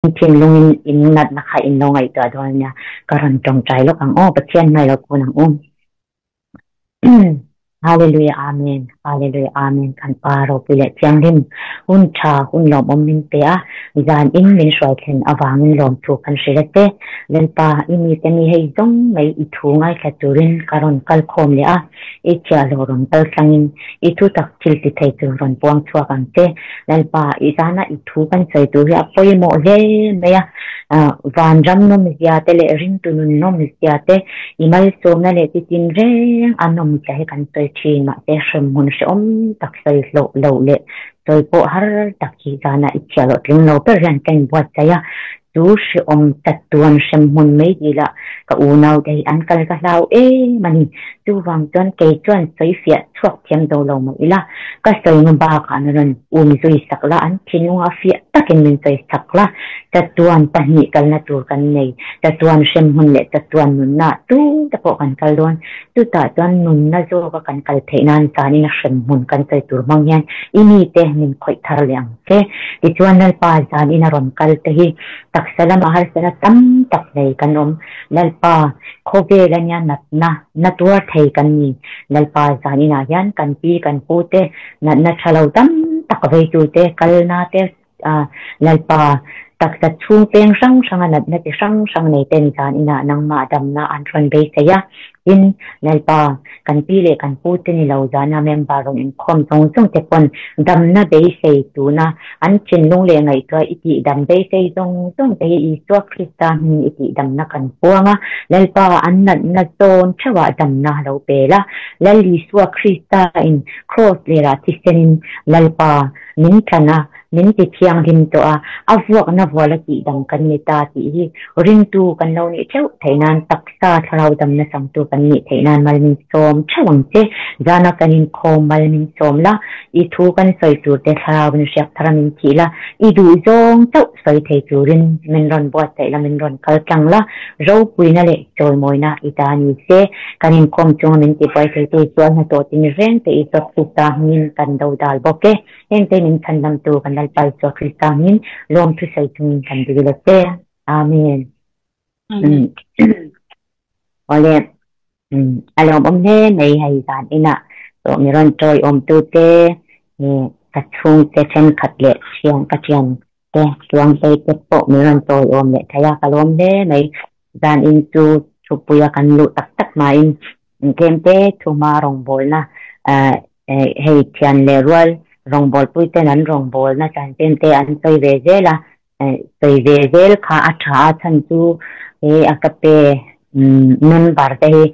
In thinlungin in natna kha in lo ngaihtuah dawn a nia, ka rawn tawngtai lawk ang aw, Pathian hmai lo kun ang u. Hallelujah Amen Hallelujah Amen kan Pa ropui leh thianghlim hun tha hun lawmawm min pe a, zan in min hruai thlen avangin lawmthu kan hrilh a che. Lalpa i mite mi hei zawng mai i thu ngaithla turin ka rawn kal khawm leh a, i chhiahhlawh rawn kal tlangin i thu tak thil ti thei chu rawn puang chhuak ang che. Lalpa, i zana i thu kan sawi tur hi a pawimawh hle mai a, vanram nawmzia te leh ringtu nun nawmzia te, i malsawmna leh chitin reng a nawmzia hi kan sawi thin. Mahse, hremhmun hrehawm tak sawi hlawh loh leh sawi pawh har tak hi zana i chhiahhlawh tling lo ber hian ka inbuatsaih a. Chu hrehawm chatuan hremhmun mai tih lah ka unaute hi an kal ka hlau em a ni. Chuvang chuan kei chuan sawi fiah chhuak thiam zo lo mah ila, ka sawi ngu bakah na rawn um zui sak la, an thinlunga fiah takin min sawi sak la, chatuan pahnih kalna tur kan nei, chatuan hremhmun leh chatuan nunna tu te pawh kan kal dawn. Chutah chuan nunna zawka kan kal theih nan zanin a hremhmun kan sawi tur hmang hian i mite min khawih thar leh ang che. Tichuan Lalpa zanin a rawn kal te hi taksa lamah harsatna tam tak nei kan awm. Lalpa khawvel ania natna na tuar thei kan ni. Lalpa zaninah hian kan pi kan pu te natna tha lo tam tak veitu te kalna te Lalpa taksa chhung peng hrang hranga natna chi hrang hrang nei ten zaninah nangmah damna an rawn beisei a. Tin, Lalpa, kan pi leh kan pu te ni lo zana member rawn inkhawm zawng zawng te pawn damna beisei tuna an thinlung leh ngaihtuah i tih dam beisei zawng zawng te hi Isua Krista hming i tih damna kan puang a, Lalpa an natna zawn theuhah damna lo pe la, Lal Isua Krista in Kraws lerah thisenin Lalpa min tlan a, Min ti thianghlim tawh a, a vuakna vual a tihdam kan ni ta tih hi ringtu kan lo nih theuh theih nan, taksa thlarau damna changtu kan nih theih nan mal min sawm theuh ang che. Zana kan inkhawm mal min sawm la, i thu kan sawi tur te thlarauin hriak thara min thih la, i duh zawng chauh sawi thei turin min rawn buatsaih la, min rawn kal tlang la, ropuina leh chawimawina i ta ni se. Kan inkhawm chunga min tibuai theitu chuan hnathawh tin reng te i chawp ta hmingin kan dodal bawk e. Hengte min chhandamtu kan Lalpa Isua Krista hmingin lawm thusawi chungin kan dil a che. Amen. Amen. Awle, a lawmawm hle mai hei zan inah tawh mi rawn tawiawm tu te, ka chhungte thenkhat leh thian ka thian te chuangtei te pawh mi rawn tawiawm leh thei a, ka lawm hle mai. Zan in chu thupuia kan luh tak tak hmain tlemte thuhma rawngbawlna Hei thian leh rual rawngbawlpui ten an rawngbawlna chanchin te an sawi ve zel a, sawi ve zel kha a tha a chhan chu he a ka pe member te hi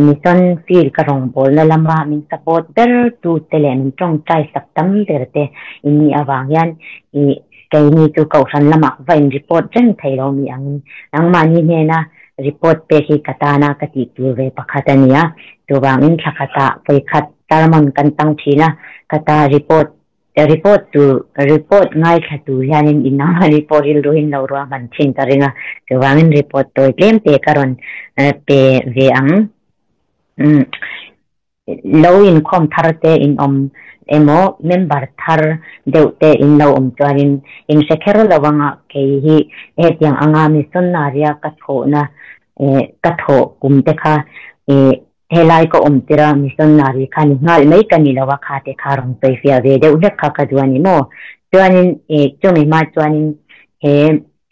mission field ka rawngbawlna lama min support ber tu te leh min tawngtai sak tam ber te in nih avang hian ih keini chu kohhran lamah va in report reng thei lo mi angin nangmahni hnena report pek hi ka tana ka tih tur ve pakhat a ni a, chuvangin thla khatah vawikhat sermon kan tang thin a, ka ta report report tur report ngaithla tur hianin in ang a report rilruin lo ruahman thin ka ring a, chuvangin report tawi tlem te ka rawn pe ve ang. Umm. Lo inkhawm thar te in awm emaw member thar deuh te in lo awm chuanin in hre kher lo anga kei hi hetiang anga missionary a ka thawhna ka thawh kum te kha helai ka awm tir a missionary kha ni nghal mai ka ni lo a kha te kha rawn sawi fiah ve deuh hlek kha ka duh a ni maw. Chuanin chumi hma chuanin he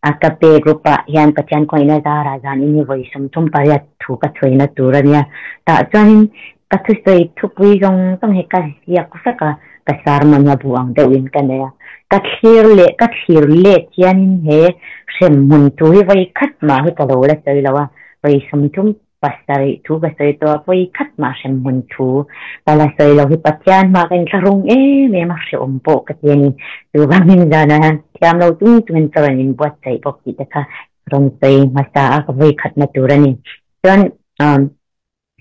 A ka pe group ah hian Pathian khawngaihna zarah zan in hi vawi 38 thu ka chhuaina tur a nia. Tah chuanin ka thusawi thupui zawng zawng hi ka ziak vek a, ka sermon hi a bu ang deuhin ka nei a. Ka thlir leh ka thlir let hianin he hremhmun thu hi vawi khat mah hi ka lo la sawi lo a, vawi 30 Pasarih thu ka sawi tawh a, pawi khat mah hrem hmun thu ka la sawi lo hi Pathian hma ka inthlahrung em em a, hrehawm pawh ka ti a ni. Chuvangin zanah hian thiam lo chung chungin ka rawn inbuatsaih bawk tih te kha rawn sawi hmasa a, ka vawi khatna tur a ni. Chuan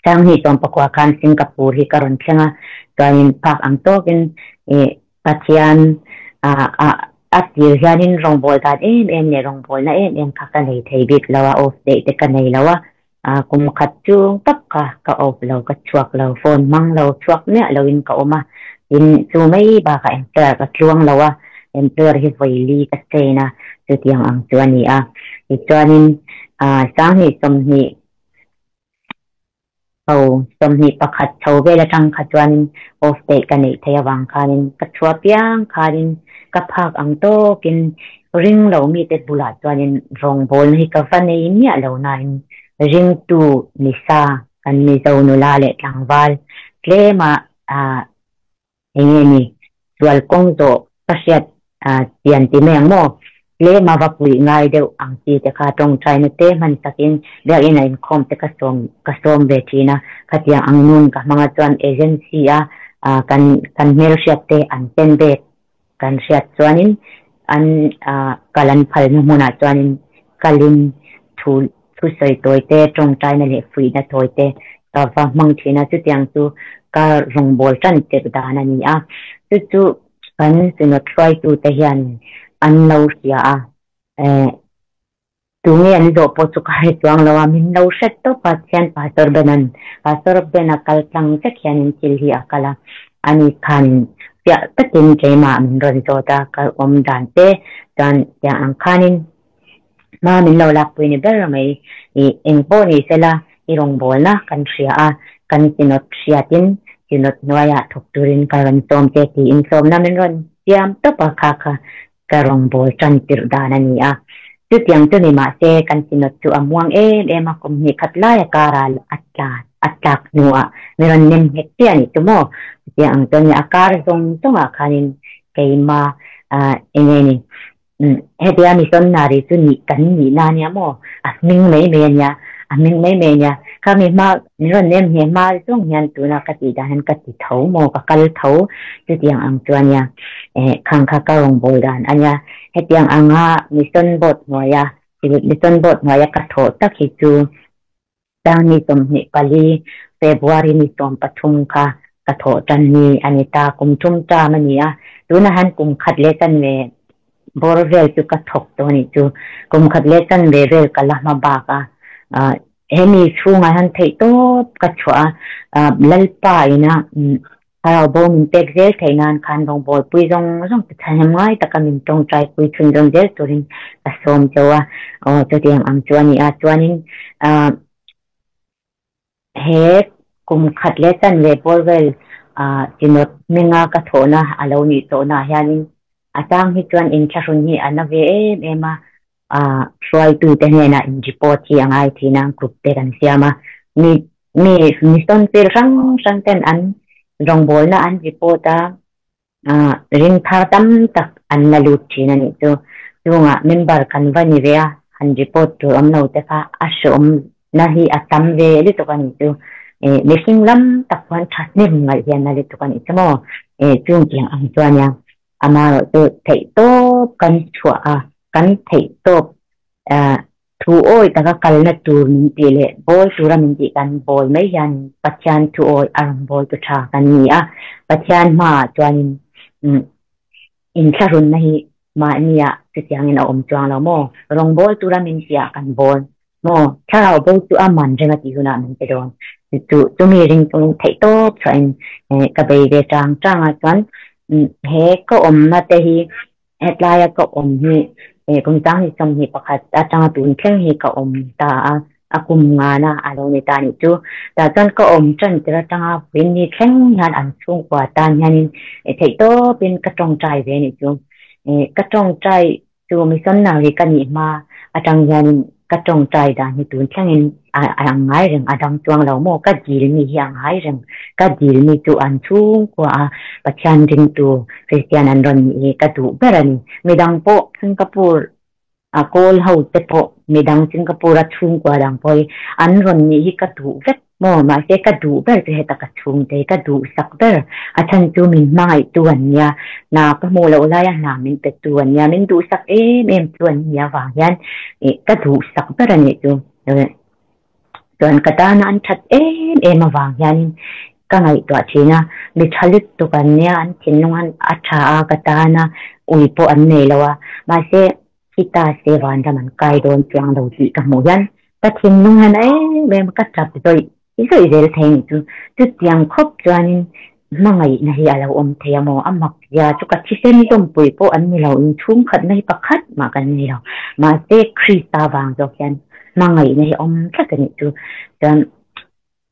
Sanghnih sawmpakua khan Singapore hi ka rawn thleng a, chuanin phak ang tawkin Pathian a tir hianin rawngbâwl dan em em leh rawngbâwlna em em kha ka nei thei bik lo a, off daih te ka nei lo a, kum khat chung tak kha ka off lo, ka chhuak lo, phone hmang lo, chhuak miah loin ka awm a, tin chu mai bakah employer ka tluang lo a, employer hi vawi li ka chain a. Chutiang ang chu a ni a. Tichuanin 20 20 chho 21 chho vel atang kha chuanin off day ka neih theih avang khanin ka chhuah piang khanin ka phak ang tawkin ring lo mite bulah chuanin rawngbawlna hi ka va nei miah lo nain ringtu nisa kan Mizo nula leh tlangval tlema Enge ni? Sual kawng zawh ka hriat chian ti mai ang maw? Tlem a va puih ngai deuh ang chi te kha tawngtaina te hman takin biakinn a inkhawm te ka sawm ka sawm ve thin a, khatiang ang nun ka hmanga chuan agency a kan kan hmelhriat te an pen bek kan hriat chuanin an kal an phalna hmunah chuanin kalin thu thusawi tawi te, tawngtaina leh fuihna tawi te ka va hmang thin a, chutiang chu ka rawngbâwl ṭan tirh dan a ni a. Chu chu kan synod hruaitute hian an lo hria a, eh, tunge an zawh pawh chu ka hre chuang lo a, min lo hre tawp a, thian Pastor Bena'n, Pastor Bena kal tlang vek hianin thil hi a kal a, ani khanin fiah takin keimah min rawn zawt a, ka awm dan te chuan tiang ang khanin Hma min lo lakpui ni ber mai. I eng pawh ni sela i rawngbawlna kan hria a, kan synod hriatin synod hnuaiah thawk turin ka rawn sawm che tiin sawmna min rawn siam tawp a, kha kha ka rawngbâwl ṭan tirh dan a ni a. Chutiang chu ni mahse kan synod chu a muang em em a, kum hnih khat laia kara a tla a tlak hnuah min rawn nem nghet chiah a nih chu maw? Chutiang ang chuan a kar zawng zawngah khanin keima eng nge ni Hetia missionary chu nih kan nih na ania maw? A hming mai mai ania, a hming mai mai ania. Kha mi hma, min rawn nem hne hma zawng hian tuna ka tih dan hian ka ti tho maw, ka kal tho chutiang ang chu ania. Eh, khang kha ka rawngbâwl dan ania. Hetiang anga mission board hnuaia, mission board hnuaia ka thawh tak hi chu Tang ni 24 February ni 13 kha ka thawh tan ni a ni ta, kum thum term a ni a, tunah hian kum khat leh chanve bawr vel chu ka thawk tawh a nih chu, kum khat leh chanve vel ka la hma bak a, hemi chhungah hian theihtawp ka chhuah a, Lalpa ina Thlarau bo min pek zel theih nan khan rawngbawlpui zawng zawng te thahnem ngai taka min tawngtai pui chhunzawm zel turin ka sawm chauh a, aw chutiang ang chu a ni a, chuanin ah he kum khat leh chanve bawr vel ah Synod hminga ka thawhna a lo nih tawhnaah hianin a chang hi chuan inthlahrun hi a na ve em em a, ah hruaitute hnenah in report hi a ngai thin a, group te kan siam a, mi mi mission field hrang hrang ten an rawngbawlna an report a, ah ring thar tam tak an la lut thin a nih chu. Chungah member kan va ni ve a, han report tur awm lo te kha a hreawm na hi a tam ve lutuk a nih chu. Eh mihring lam tak chuan thahnem ngaih hian na lutuk a nih chu maw? Eh chung tiang ang chu a nia. Amaherawhchu theihtawp kan chhuah a, kan theihtawp thu awi taka kalna tur min tih leh bawl tura min tih kan bawl mai hian Pathian thu awi a rawn bawl tu tha kan ni a. Pathian hmaah chuanin inthlahrunna hi mahnia chutiangin a awm chuang lo maw? Rawngbâwl tura min tihah kan bawl maw? Thlarau bo chu a man reng a tih hunah min pe dawn. Chu chumi ring chungin theihtawp chhuahin ka bei ve chang chang a, chuan he ka awmna te hi hetlaia ka awm hi kum 2021 atanga tun thleng hi ka awm ta a, a kum ngana a lo ni ta nih chu. Tah chuan ka awm tan tir atanga vawiin ni thleng hian an chhungkua tan hianin theihtawpin ka tawngtai ve nih chu. Ka tawngtai chu missionary ka nih hma atang hianin ka tawngtai dan hi tun thlengin a ang ngai reng a dang chuang lo maw? Ka dil mi hi a ngai reng. Ka dil mi chu an chhungkua a Pathian ringtu Kristian an rawn nih hi ka duh ber a ni. Midang pawh Singapore a kawl ho te pawh midang Singapore a chhungkua dang pawh hi an rawn nih hi ka duh vek maw mahse ka duh ber chu heta ka chhungte hi ka duhsak ber a chhan chu min hmangaihtu an nia hna ka hmuh loh laia hna min pe tu an nia min duhsak em em chu an nia vang hian ih ka duhsak ber a nih chu chuan ka tana an that em em avang hianin ka ngaihtuah thin a mi tha lutuk an nia an thinlung a tha a ka tana ui pawh an nei lo a mahse Khita se vanram an kai dawn chiang lo tih ka hmuh hian ka thinlung hian em em ka tap zawih zawih zel thei nih chu. Chutiang khawp chuanin Hmangaihna hi a lo awm thei a maw? A mak zia chu ka thisen tawmpui pawh an ni lo, inchhungkhatna hi pakhat mah kan ni lo. Mahse, Krista vang zawk hian hmangaihna hi awm tlat a nih chu. Chuan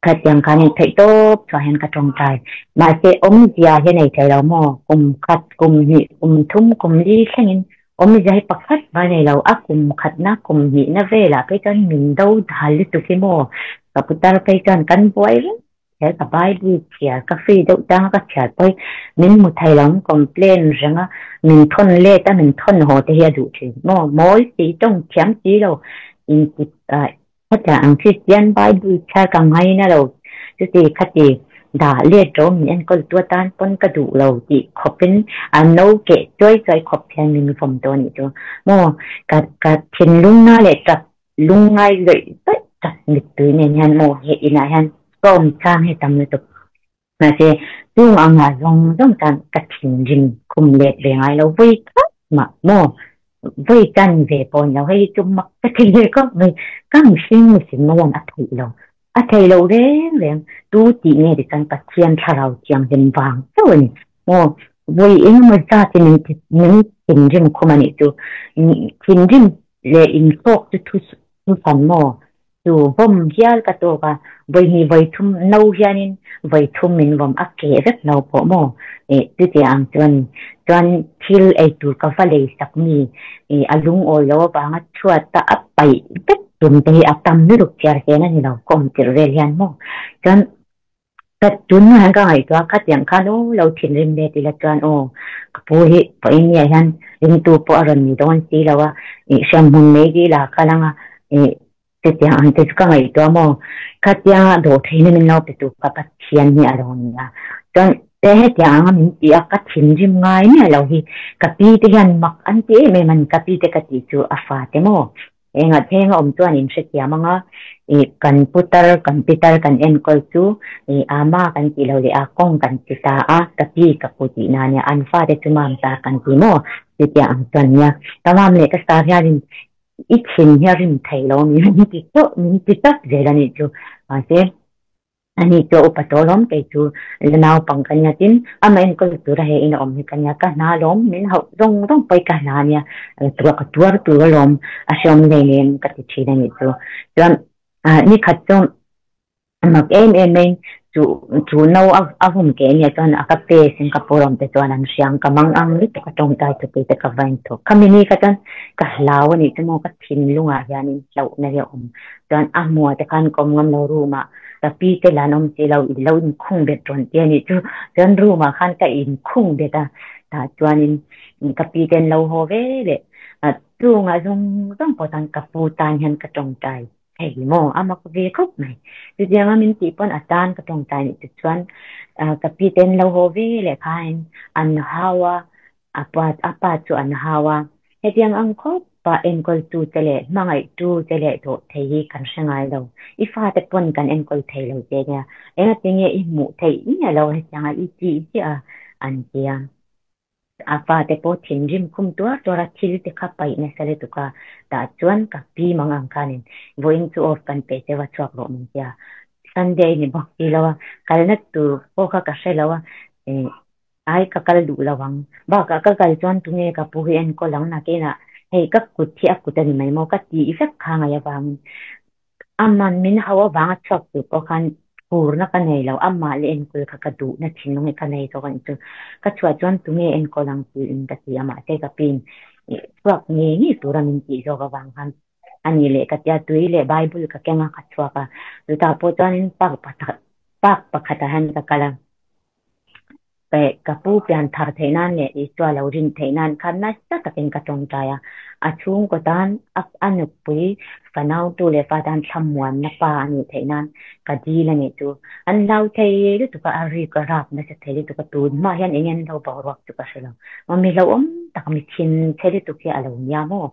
khatiang khan in theih tawp chhuah hian ka tawngtai. Mahse, awmzia hi a nei thei lo maw? Kum khat, kum hnih, kum thum, kum li thlengin awmzia hi pakhat mah a nei lo. A kum khatna, kum hnihna velah phei chuan min do dal lutuk hi maw? Ka putar phei chuan kan buai reng He ka Bible chhiar ka free deuh tang a ka chhiar pawh hi min hmu thei lo an complain reng a, min thawn let a min thawn haw te hi a duh thin maw? Mawi si tawng thiam si lo inti ah hetiang ang Christian Bible chhiar ka ngaina lo chuti khati dah let ro min enkawl tu atan pawn ka duh lo tih khawp in a no keh chuai chuai khawp hian min vawm tawh a nih chu maw? Ka ka thinlung na leh tap Lungngai zawih zawih tak mittui nen hian maw he inah hian ka awm chang hi tam lutuk. Mahse, chung anga zawng zawng chuan ka thinrim khum let ve ngai lo vawi khat mah maw vawi tan ve pawh ni lo. Hei hi chu mak ka ti ve khawp mai. Ka mihring mihrinna hian a theih lo. A thei lo reng reng. Tu tih nge ti chuan Pathian thlarau thianghlim vang chauh a ni. Maw vawi engemaw zat hi min min thinrim khum a nih chu. Thinrim leh inhlawk chu thu thu fan maw? Chu vawm hial ka tawk a, vawi hnih vawi thum no hianin vawi thum min vawm a keh vek lo pawh maw? Eh chutiang ang chuan chuan thil ei tur ka va lei sak mi eh a lungawi lo avanga chhuat a a paih vek tum te hi a tam lutuk chhiar hle na ni lo ka awm tirh vel hian maw? Chuan Ka tun hian ka ngaihtuah a, khatiang khan aw lo thinrim ve tila chuan aw ka pu hi pawhin nia hian ringtu pawh a rawn ni dawn si lo a, ih hremhmun mai dil ah kal anga ih chutiang ang te chu ka ngaihtuah maw? Khatianga dawhtheihna min lo pe tu kha Pathian hi a lo ni a, chuan hetiang anga min ti a ka thinrim ngai miah lo hi ka pi te hian mak an ti em em a ni, ka pi te ka tih chu a fa te maw? Engah thleng a awm chuan in hrethiam anga ih kan putar kan pitar kan enkawl chu ih ama kan tih loh leh a kawng kan ti ta a, ka pi ka pu tih na nia an fate chu mam ta kan ti maw chutiang ang chuan nia ka mam leh ka star hianin i thin hi a rim thei lo a mi min ti tawh min ti tap zel a nih chu mahse Ani chu a upa tawh alawm, kei chu la naupang ka nia tin amah enkawl tura he in a awm hi ka nia, ka hna alawm, min hauh zawng zawng pawh hi ka hna ania, ka tuar tur alawm, a hreawm hleinem ka ti thin a nih chu. Chuan nikhat chu mak em em mai chu chu no a vum keh ania chuan a ka pe Singapore awm te chuan an hriang ka mang ang lutuk a tawngtai thupui te ka va inthawk. Khami ni kha chuan ka hlau a nih chu maw ka thinlungah hianin hlauhna hi a awm. Chuan a hmuah te khan ka awm ngam lo room ah Ka pi te lan awm si lo, i lo inkhung bet rawn ti a nih chu. Chuan room ah khan ka inkhung bet a, tah chuanin ka pi te an lo haw ve leh. Chungah zawng zawng pawh chuan ka pu tan hian ka tawngtai thei maw? A mak ve khawp mai. Chutianga min tih pawn a tan ka tawngtai nih chu chuan ka pi te an lo haw ve leh khain an hau a, A pa a pa chu an hau a, hetiang ang khawp pa enkawltu che leh hmangaihtu che leh dawh thei hi kan hre ngai lo. I fate pawn kan enkawl thei lo che nia, engatinge i hmuh theih miah lo hetianga i tih ziah a? an ti a. A fate pawh thinrim khum tuar tuar a thil te kha paih nasa lutuk a, tah chuan ka pi mang ang khanin vawiin chu off kan pe cheu a chhuak rawh min ti a. Sunday ni bawk si lo a, kalna tur pawh kha ka hre lo a, Ai ka kal duh lo ang. Bakah ka kal chuan tunge ka pu hi enkawl ang nakinah hei ka kut hi a kut a ni mai maw ka tih vek kha ngai avangin aman min hau avanga chhuak tur pawh khan phurna ka nei lo amah leh enkawl kha ka duhna thinlung hi ka nei zawk a nih chu. Ka chhuah chuan tunge enkawl ang tiin ka ti a mahse ka piin chhuak ngei ngei tura min tih zawk avang khan a ni leh ka tia tui leh Bible ka keng a ka chhuak a chutah pawh chuanin park park pakhatah hian ka kal a. Ka pu pian thar theih nan leh Isua lo rin theih nan khan nasa takin ka tawngtai a. A chhungkaw tan a nupui fanautu leh fa tan thlamuanna pa a nih theih nan ka dil a nih chu. An hlau thei lutuk a, a rik a rap nasa thei lutuk a, tun hma hian eng nge an lo boruak chu ka hre lo. Mi hlauhawm tak mi thin chhe lutuk hi a lo nia maw?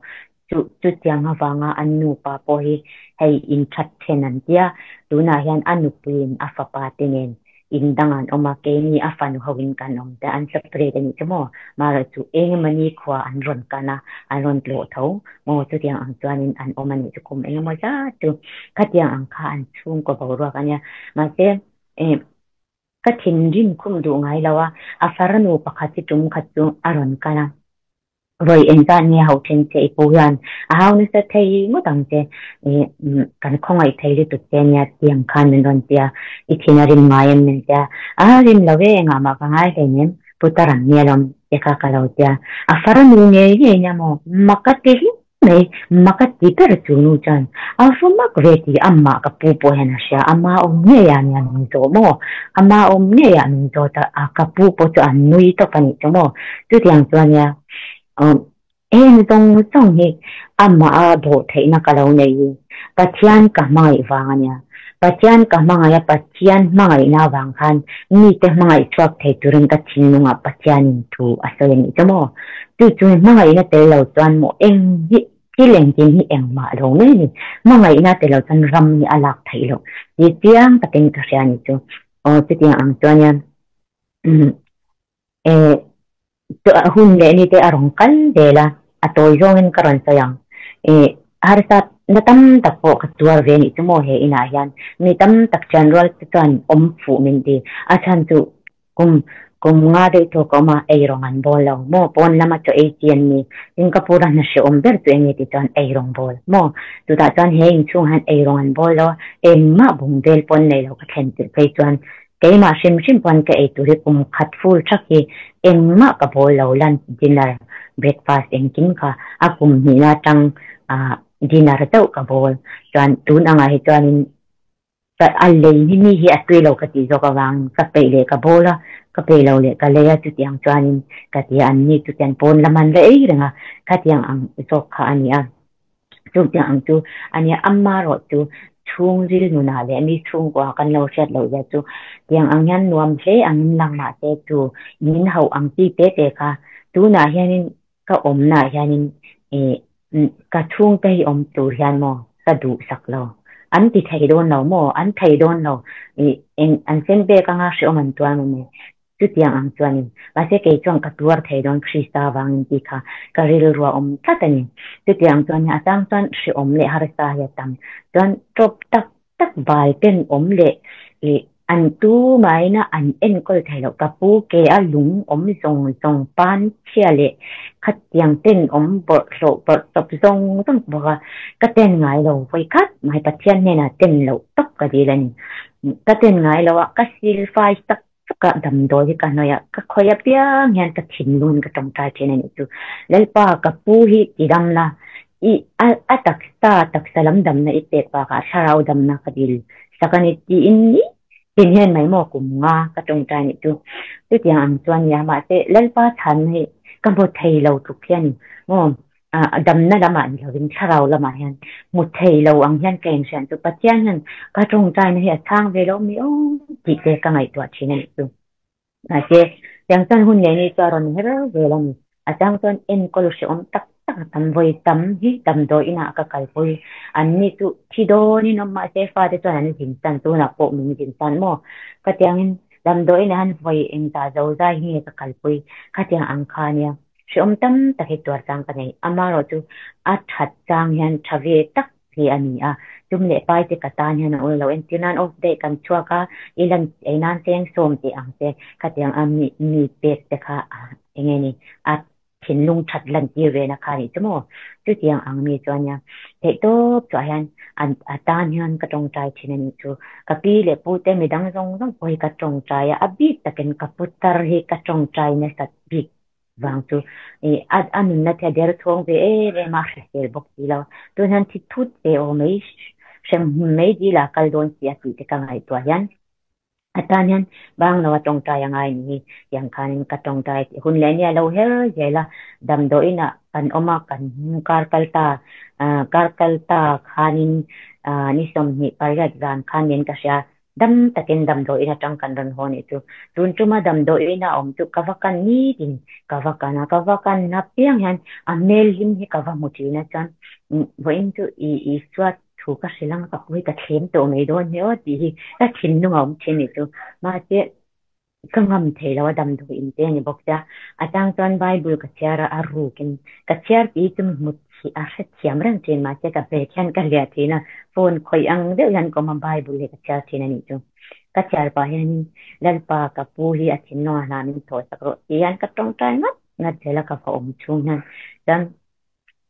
Chu chutiang avanga an nupa pawh hi hei inthat then an tia, tunah hian a nupuiin a fapa te nen indang an awm a, keini a fanu hoin kan awm te an separate a nih chu maw? Mahrawh chu eng emawni khua an rawn kan a, an rawn tlawh tho maw? Chutiang ang chuanin an awm a nih chu kum eng emaw zat chu khatiang ang kha an chhungkaw boruak a nia. Mahse eh. Ka thinrim khum duh ngai lo a, a farnu pakhat hi tum khat chu a rawn kal a. Vawi engzat nge hauh then che i pu hian a hau nasa thei ngawt ang che, ih kan khawngaih thei lutuk che nia tiang khan min rawn ti a, i thin a rim ngai em min ti a, a rim lo e engah mah ka ngai hleinem putar ang nia lawm te kha ka lo ti a, a farnu ngei ngei nia maw mak a ti hle mai, mak a ti ber chu nu chuan a va mak ve tih amah ka pu pawh hian a hria, ama awm ngei ah nia min zawh maw, ama awm ngei ah min zawt a, ka pu pawh chu a nui tawp a nih chu maw, chutiang chuan nia heng zawng zawng hi amah a dawh theihna ka lo nei hi Pathian ka hmangaih vang a nia, Pathian ka hmangaih a Pathian hmangaihna avang khan mite hmangaih chhuak thei turin ka thinlungah Pathianin thu a sawi a nih chu maw? Chu chu hmangaihna tel lo chuan maw eng hi thil engkim hi engmah lo mai a ni. Hmangaihna tel lo chuan ram hi a lak theih loh tih chiang takin ka hria a nih chu. Aw chutiang ang chuan nia umm eh hun leh ni te a rawn kal vel a, a tawi zawngin ka rawn sawi ang. Eh harsa na tam tak pawh ka tuar ve nih chu maw he inah hian mi tam tak thian rual te chuan awm fuh min ti. A chhan chu kum kum nga deuh tawh ka awm a, ei rawng an bawl lo maw pawn lama chaw ei chi an ni. Singapore a hna hrehawm ber chu eng nge tih chuan ei rawng bawl maw. Chutah chuan he inchhungah hian ei rawng an bawl lo a, engmah bung vel pawn nei lo ka thlen tirh phei chuan Keimah hrim hrim pawn ka ei tur hi kum khat full thak hi engmah ka bawl lo, lunch, dinner, breakfast engkim kha a kum hnihna atang dinner deuh ka bawl. Chuan tun angah hi chuanin ka a lei hi mi hi a tui lo ka tih zawk avangin ka peih leh ka bawl a, ka peih lo leh ka lei a chutiang chuanin ka ti a, an ni chu tiang pawn lam an la ei reng a, khatiang ang zawk kha a ni a. Chutiang ang chu a nia, amarawh chu chhungril nunah leh mi chhungkua kan lo hriat loh zia chu tiang ang hian nuam hle angin lang mah se chu min hauh ang chi te te kha tunah hianin ka awmnaah hianin ih ka chhungte hi awm tur hian maw ka duhsak lo, an ti thei dawn lo maw, an thei dawn lo ih eng an sen pek anga hrehawm an tuar maw mai. Chutiang ang chuanin, mahse kei chuan ka tuar thei dawn Krista avangin tih kha ka rilru a awm tlat a ni. Chutiang chuan a chang chuan hrehawm leh harsa hi a tam chuan tawp tak tak bal ten awm leh ih an tu maina an enkawl thei loh ka pu ke a lung awm zawng zawng pan chhia leh khatiang ten awm bawrhhlawh bawrh tawp zawng zawng bawk a, ka ten ngai lo vawi khat mai Pathian hnenah ten loh tawp ka dil a ni. Ka ten ngai lo a, ka silfai tak Ka damdawi hi ka hnawih a, ka khawih apiang hian ka thinlungin ka tawngtai thin a nih chu. Lalpa, ka pu hi ti dam la, i a a taksa taksa lam damna i pek bakah thlarau damna ka dil sak a ni tiin ni tin hian mai maw kum nga ka tawngtai a nih chu. Chutiang ang chuan nia, mahse Lalpa chhanna hi ka hmu thei lo tluk hian maw A damna lamah ni lovin thlarau lamah hian hmu thei lo ang hian ka inhriat chu Pathian hian ka tawngtaina hi a chhang ve lo mi aw tih te ka ngaihtuah thin a nih chu. Mahse, tiang chuan hun leh ni chu a rawn her zel a ni. A chang chuan enkawl hrehawm tak tak a tam vawi tam hi damdawi inah ka kalpui. An ni chu thi dawnin awm mahse fate chuan an zin tan tunah pawh min zin tan maw? Ka tiangin damdawi inah hian vawi engzah zo zai hi nge ka kalpui? Khatiang ang kha nia. Hreawm tam tak hi tuar chang ka nei. Amarawh chu a that chang hian tha ve tak hi a ni a. Tum leh pai te ka tan hian a ul lo. Entir nan off day kan chhuak a, i lan ei nan cheng sawm tih ang che khatiang a mi mi pek te kha eng nge ni a thinlung that lan tir ve na kha nih chu maw. Chutiang ang mi chuan nia theihtawp chhuah hian a tan hian ka tawngtai thin a nih chu. Ka pi leh pu te midang zawng zawng pawh hi ka tawngtai a, a bik takin ka putar hi ka tawngtai nasat bik. Vang chu i a a nunna te a der chhawng ve em em a, hrisel bawk si lo. Tun hian thi thut ve aw mai hrem hmun mai dil ah kal dawn si a tih te ka ngaihtuah hian a tan hian bang lo a tawngtai a ngai ni hi tiang khanin ka tawngtai tih hun leh nia lo her zel a, damdawiin ah kan awm a kan kar kal ta kar kal ta khanin ni 28 zan khan nen ka hria. Dam takin damdawiin atang kan rawn haw nih chu. Tun tuma damdawiin a awm chu ka va kan nitin ka va kan a, ka va kan apiang hian a hmel hlim hi ka va hmu thin a chuan vawiin chu i Isua thu ka hrilh ang ka pu hi ka thlem tawh mai dawn hi aw tih hi ka thinlung a awm thin nih chu. Mahse Ka ngam thei lo a damdawiin te a ni bawk sia. A chang chuan Bible ka chhiar a, a rukin ka chhiar tih chu mi hmu a hrethiam reng thin mahse ka bag hian ka hliah thin a, phone khawih ang deuh hian ka awm a, Bible hi ka chhiar thin a nih chu. Ka chhiar pah hianin Lalpa ka pu hi a thinlung a hna min thawh sak rawh tih hian ka tawngtai ngat ngat zel a ka va awm chhung hian chuan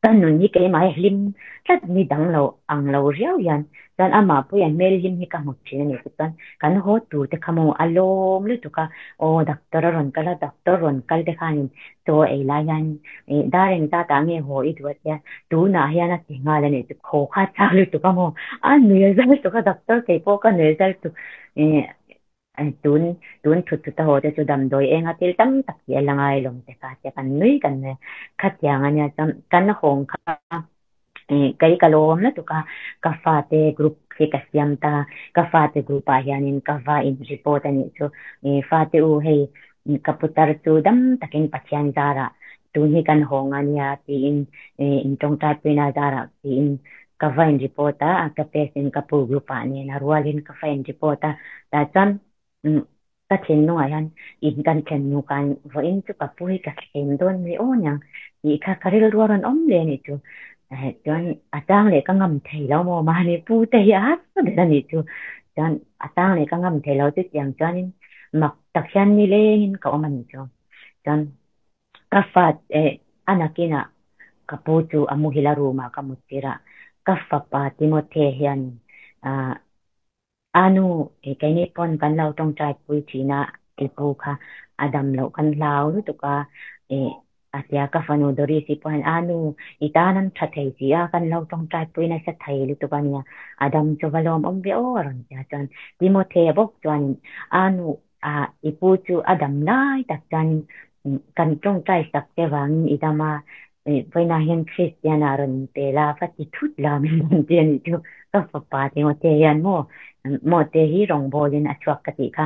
ka nun hi keimah hi hlim tlat ni dang lo ang lo riau hian chuan amah pawh hian hmel hlim hi ka hmu thin a ni tih chuan kan haw tur te kha maw a lawm lutuk a aw doctor a rawn kal a doctor rawn kal te khanin chaw ei lai hian ih dar engzat ah nge haw i duh a tia tunah hian a ti nghal a ni chu khaw kha chak lutuk a maw a nui a zal tuk a doctor kei pawh ka nui a zal tuk ih tun tun thut thut a haw te chu damdawi enga thil tam tak tih a la ngai lawm te kha tia kan nui kan nui a khatiang a nia chuan kan hawng kha ih kei ka lawm lutuk a ka fate group hi ka siam ta ka fate group ah hianin ka va in report a nih chu ih fate u hei ka putar chu dam takin Pathian zarah tun hi kan hawng a nia tiin ih in tawngtai puina zarah tiin ka va in report a ka pes in ka pu group ah nen a rualin ka va in report a tah chuan Ka thinlungah hian in kan thlen hnu khan vawiin chu ka pu hi ka thlem dawn mai aw niang tih kha ka rilru a rawn awm leh a nih chu. Chuan a chang leh ka ngam thei lo maw mahni pu te hi a hasa ber a nih chu. Chuan a chang leh ka ngam thei lo chutiang chuanin mak tak hian nilengin ka awm a nih chu. Chuan ka fa eh a nakinah ka pu chu a muhil a room ah ka mut tir a, ka fapa Timothy hian ah A nu, keini pawn kan lo tawngtai pui thin a, i pu kha a dam loh kan hlau lutuk a, a tia ka fanu Doris-i pawh hian a nu, i tan an tha thei si a, kan lo tawngtai pui nasa thei lutuk a nia, a dam chu va lawmawm ve aw a rawn ti a, chuan Timothea bawk chuanin a nu, i pu chu a dam lai tak chuanin kan tawngtai sak te vangin i dam a, vawiinah hian Kristiana rawn pe la, va ti thut la min rawn ti a nih chu, ka fapa Timothea hian maw maw te hi rawngbawlin a chhuak ka tih kha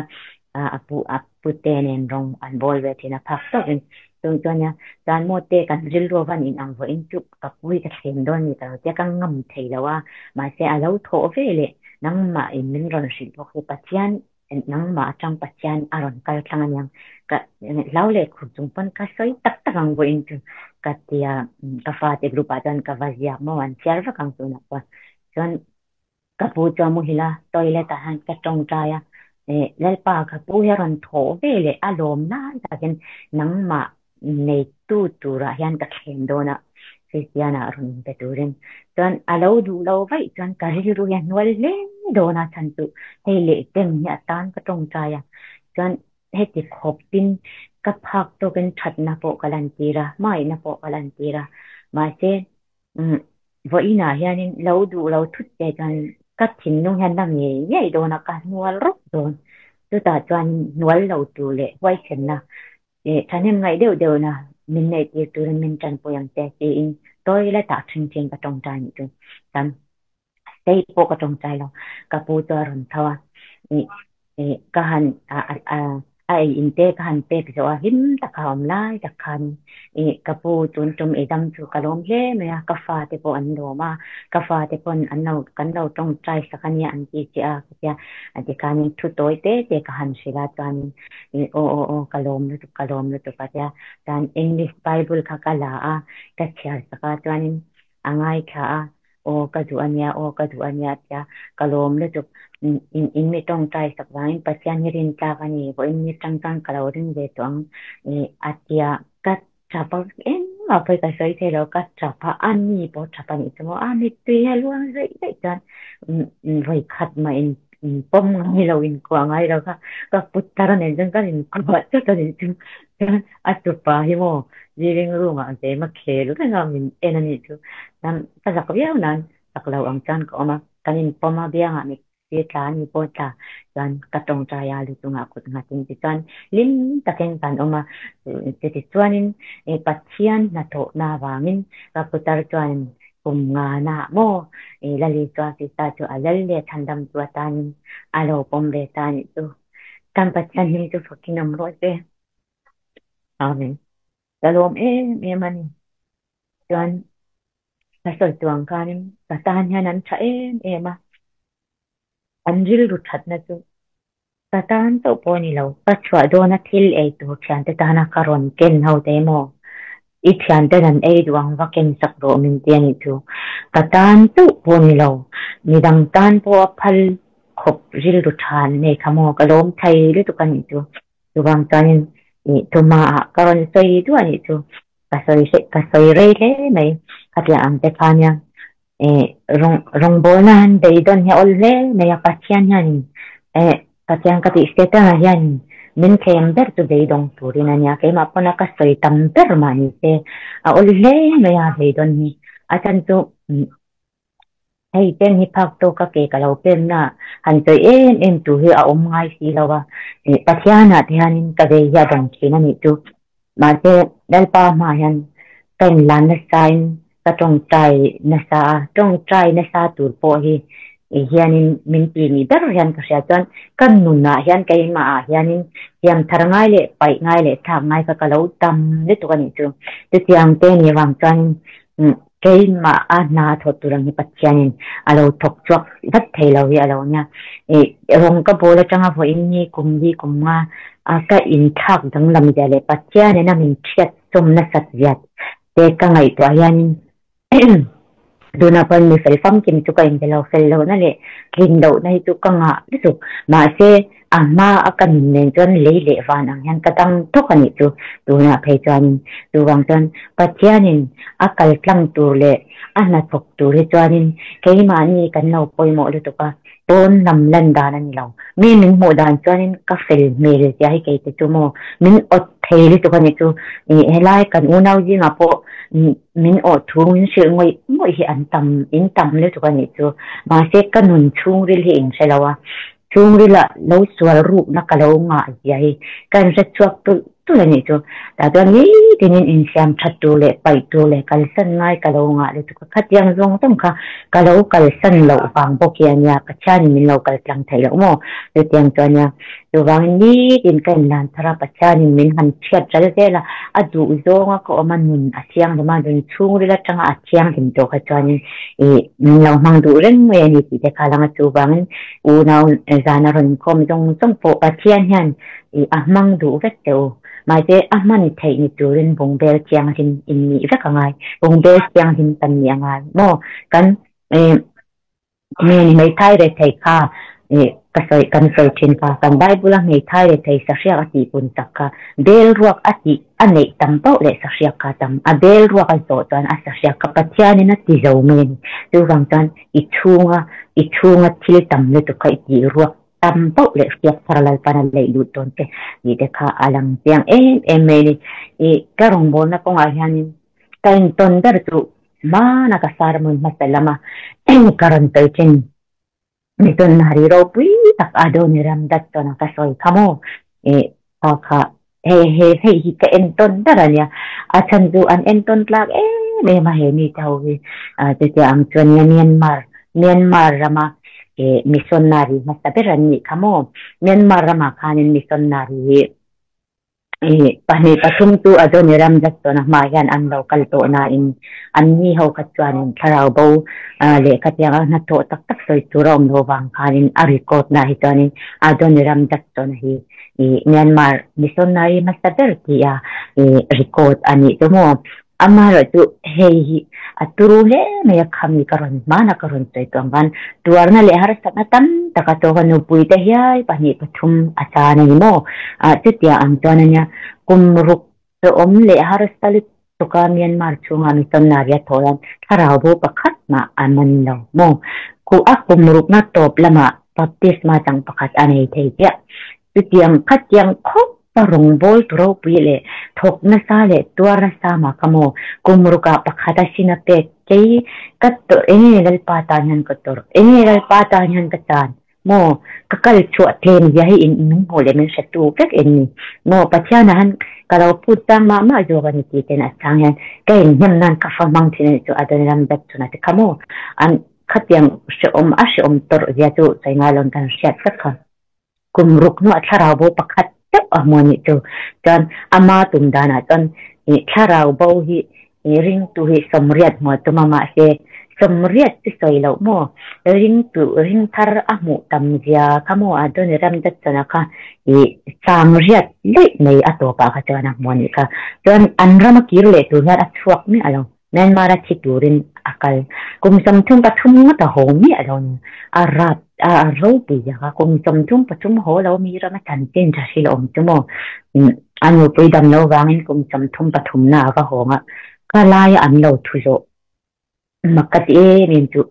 a pu a pute nen rawng an bawl ve thin a phak tawkin chung chuan nia chuan maw te kan rilru avan inang vawiin chu ka pu hi ka thlem dawn ni ka lo tia ka ngam thei lo a, mahse a lo thawh ve leh nangmah in min rawn hrilh bawk hi Pathian Nangmah atang Pathian a rawn kal thlang aniang ka hlau leh khur chung pawn ka sawi tak tak ang vawiin chu ka tia ka fate group ah chuan ka va ziak maw an chhiar vak ang tunah chuan chuan ka pu chu a muhil a toilet ah hian ka tawngtai a eh Lalpa ka pu hi a rawn thawh ve leh a lawm lai takin nangmah neitu turah hian ka thlem dawn a Kristiana rawn pe turin chuan a lo duh lo vaih chuan ka rilru hi a hnual hle dawn a chhan chu hei leh chem hi a tan ka tawngtai a chuan heti khawpin ka phak tawkin thatna pawh ka lantir a hmangaihna pawh ka lantir a mahse vawiinah hianin lo duh lo thut che chuan ka thinlung hian na ngei ngei dawn a ka hnual rawk dawn chutah chuan hnual lo tur leh huaithenna Ih, thahnem ngaih deuh deuh na min neih tir turin min tanpui ang che tiin toilet ah ṭhin ṭhin ka tawngtai nih chu. Chuan stay pawh ka tawngtai lo, ka pu chu a rawn tho a, ih ih ka han a a a ei in te ka han pek zawh a, hlim taka awm lai tak khan ih ka pu tun tum ei dam chu ka lawm hle mai a, ka fa te pawh an lawm a, ka fa te pawn an lo kan lo tawngtai sak a nia an ti che a ka tia, tikhanin thu tawi te te ka han hrilh a chuanin Aw aw aw ka lawm lutuk ka lawm lutuk a tia chuan English Bible kha ka la a ka chhiar sak a chuanin a ngaithla a aw ka duh a nia aw ka duh a nia tia ka lawm lutuk in in mi tawngtai sak vangin Pathian hi rin tlak a ni vawiin ni tang chuan ka lo ring ve tawh ang ih a tia ka tap a engmah pawh hi ka sawi thei lo ka tap a a ni pawh tap a nih chu maw a mittui hi a luang zaih zaih chuan vawi khat mah in pawm ngai lo in kuah ngai lo kha ka put tar a nen chuan ka in kuah chat a nih chu chuan a tupa hi maw living room ah game a khel reng a min en a nih chu chuan ka zak viau nan zak lo ang chuan ka awm a kan in pawm a biangah mit Ti tla ni pawh tla chuan ka tawngtai a lu chungah kut nghat in tichuan hlim takin kan awm a, chutichuanin Pathian hnathawhna avangin ka putar chuan kum ngana maw Lali chuan Krista chu a lal leh chhandam chu atanin a lo pawm ve ta a nih chu. Kan Pathian hming chu fakin awm rawh se. Amen. Ka lawm em em a ni. Chuan Ka sawi tuang khanin ka tan hian an tha em em a, an rilru thatna chu ka tan chauh pawh a ni lo. Ka chhuah dawna thil ei tur thiante tana ka rawn ken ho te emaw, i thianten an ei duh ang va ken sak rawh min ti a nih chu. Ka tan chauh pawh a ni lo, midang tan pawh a phal. khawp rilru tha an nei kha maw ka lawm thei lutuk a nih chu. Chuvang chuanin ih tuma ah ka rawn sawi duah a nih chu. Ka sawi hle ka sawi rei hle mai khatiang ang te kha nia. Ih rawng rawngbawlna han beidawn hi a awl hle mai a Pathian hianin eh Pathian ka tih Setana hianin min thlem ber chu beidawng turin a nia. Keimah pawna ka sawi tam ber mah ni se a awl hle mai a beidawn hi. A chhan chu Hei pen hi phak tawk a ke ka lo pem na han sawi em em tur hi a awm ngai si lo a, ih Pathianah te hianin ka vei hi a dawng thin a nih chu. Mahse Lalpa hmaah hian ka inlan nasain ka tawngtai nasa a, tawngtai nasa tur pawh hi ih hianin min ti ni ber hian ka hria chuan ka nunah hian keimahah hianin siam thar ngai leh paih ngai leh thlak ngai kha ka lo tam lutuk a nih chu. Chutiang te nih vang chuanin Keimah a hna a thawh tur ang hi Pathianin a lo thawk chhuak vat thei lo hi a lo nia. Ih rawng ka bawl atanga vawiin hi kum li kum nga a ka inthlak danglam zia leh Pathianin a min hriat chawm nasat zia te ka ngaihtuah hianin tunah pawhin mi fel famkim chu ka inbe lo, fel lohna leh tlin lohna hi chu ka ngah lutuk. Mahse A hma a ka nun nen chuan lei leh van ang hian ka dang thawk a nih chu. Tunah phei chuanin chuvang chuan Pathianin a kal tlang tur leh a hnathawk tur hi chuanin keimahni kan lo pawimawh lutuk a, pawn lam lan dan a ni lo. Mi min hmuh dan chuanin ka fel hmel tia hi kei te chu maw min awt thei lutuk a nih chu. Ih helai kan unau zingah pawh min awh thu min hrilh ngawih ngawih hi an tam in tam lutuk a nih chu. Mahse ka nun chhungril hi in hre lo a, Chhungrila lo sual rukna ka lo ngah zia hi ka inhre chhuak tulh tulh a nih chu. Tah chuan nitinin insiam that tur leh paih tur leh kalsan ngai ka lo ngah lutuk a, khatiang zawng zawng kha ka lo kalsan loh vang bawk hi a nia, Pathianin min lo kal tlang theih loh maw? Chutiang chu a nia. Chuvangin nitin ka inlan thar a, Pathianin min han chhiat ral zel a, a duh zawnga ka awm a, nun a thianghlim a, nun chhungril atanga a thianghlim tawh kha chuanin ih min lo hmang duh reng mai a ni tih te kha a lang a, chuvangin Unau zana rawn inkhawm zawng zawng pawh Pathian hian ih a hmang duh vek teh u. Mahse a hman theih ni turin bungbel thianghlim in nih vek a ngai. Bungbel thianghlim kan nih a ngai maw? Kan ih mi hmeithai rethei kha ih ka sawi kan sawi thin kha kan Bible a hmeithai rethei sahriak a tih pun tak kha bel ruak a tih a neih tam pauh leh sahriak kha tam a bel ruak a zawh chuan a sahriak kha Pathianin a ti zo mai a ni. Chuvang chuan i chhunga i chhunga thil tam lutuk kha i tih ruak tam pauh leh hriak thar Lalpan a leih lut dawn che tih te kha a lang chiang em em mai a ni. I ka rawngbawlna kawngah hianin ka intawn ber chu hmana ka sermon hmasa lama ka rawn sawi thin. Missionary ropui tak Adoniram Judson a ka sawi kha maw? Ih kha kha hei hei hei hi ka entawn ber a nia. A chhan chu an entawn tlak em em a he mite ho hi. Chutia ang chuan nia Myanmar Myanmar rama ih missionary hmasa ber an nih kha maw? Myanmar ramah khanin missionary hi Pahnih pathum chu Adoniram Judson-a hmaah hian an lo kal tawh nain anni ho kha chuanin thlarau bo lehkha tianga hnathawh tak tak sawi tur a awm lo vang khanin a record naah hi chuanin Adoniram Judson-a hi Myanmar missionary hmasa ber tia record a nih chu maw. Amaherawhchu hei hi a turu hle mai a, khami ka rawn hmana ka rawn sawi tawh ang khan tuarna leh harsatna tam tak a tawk a, nupuite hiai pahnih pathum a chan a ni maw? Chutia ang chuan a nia, kum ruk hlawhawm leh harsa lutuk a Myanmar chhunga mi sawmna ria thawh hian thlarau bo pakhat mah a man lo maw? A kum rukna tawp lamah baptisma chang pakhat a nei thei chiah. Chutiang khatiang khawp a rawngbâwl tu ropui leh thawk nasa leh tuar nasa mah ka maw? Kum rukah pakhat a sin a pek kei ka tawrh eng nge Lalpa tan hian ka tawrh eng nge Lalpa tan hian ka tan maw? Ka kal chhuah tlem zia hi in min hmuh leh min hretu vek em ni? Maw Pathianah han ka lo phut chang mah mah zawk a ni tih ten a chang hian ka inhnem nan ka fa hmang thin a nih chu Adoniram Judson a ti kha maw? An khatiang hrehawm a hrehawm tawrh zia chu sawi ngai lo kan hriat vek kha. Kum ruk hnuah thlarau bo pakhat deuh a hmu a nih chu. Chuan ama tum danah chuan ih thlarau bo hi ih ringtu hi sawmriat hmu a tum a, mahse sawmriat chu sawi loh maw? Ringtu ring thar a hmuh tam zia kha maw Adoniram Judson-a kha ih sangriat daih mai a tawpah kha chuan a hmu a nih kha. Chuan an rama kir leh tur hian a chhuak miah lo. Myanmar a thi turin a kal. Kum 33 ngawt a haw miah lo ni. A rap a ropui zia kha kum 33 haw lo mi rama chanchin tha hrilh awm chu maw. A nupui dam lo vangin kum 33 na a va hawng a, ka laia an lo thu zawh. Mak ka ti em em chu,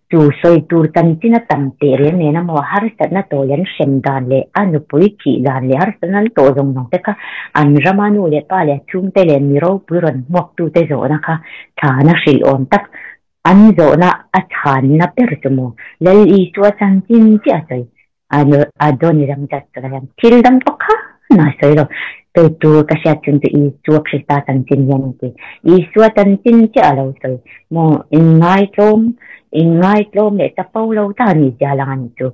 chu sawi tur chanchin a tam teh reng nen a maw, harsatna tawh leh an hrem dan leh a nupui thih dan leh harsatna an tawh zawng zawng te kha an rama nu leh pa leh chhungte leh mi ropui rawn hmuaktute zawhna kha chhana hrilh awm tak an zawhna a chhanna ber chu maw Lal Isua chanchin chiah a sawi. Adoniram Judson hian thil dang pakhat a sawi lo. Kei tur ka hriat chhung chu Isua Krista chanchin hian a ti. Isua chanchin chiah a lo sawi. Maw inngaitlawm, inngaitlawm leh chapo lo ta a nih zia lang a nih chu.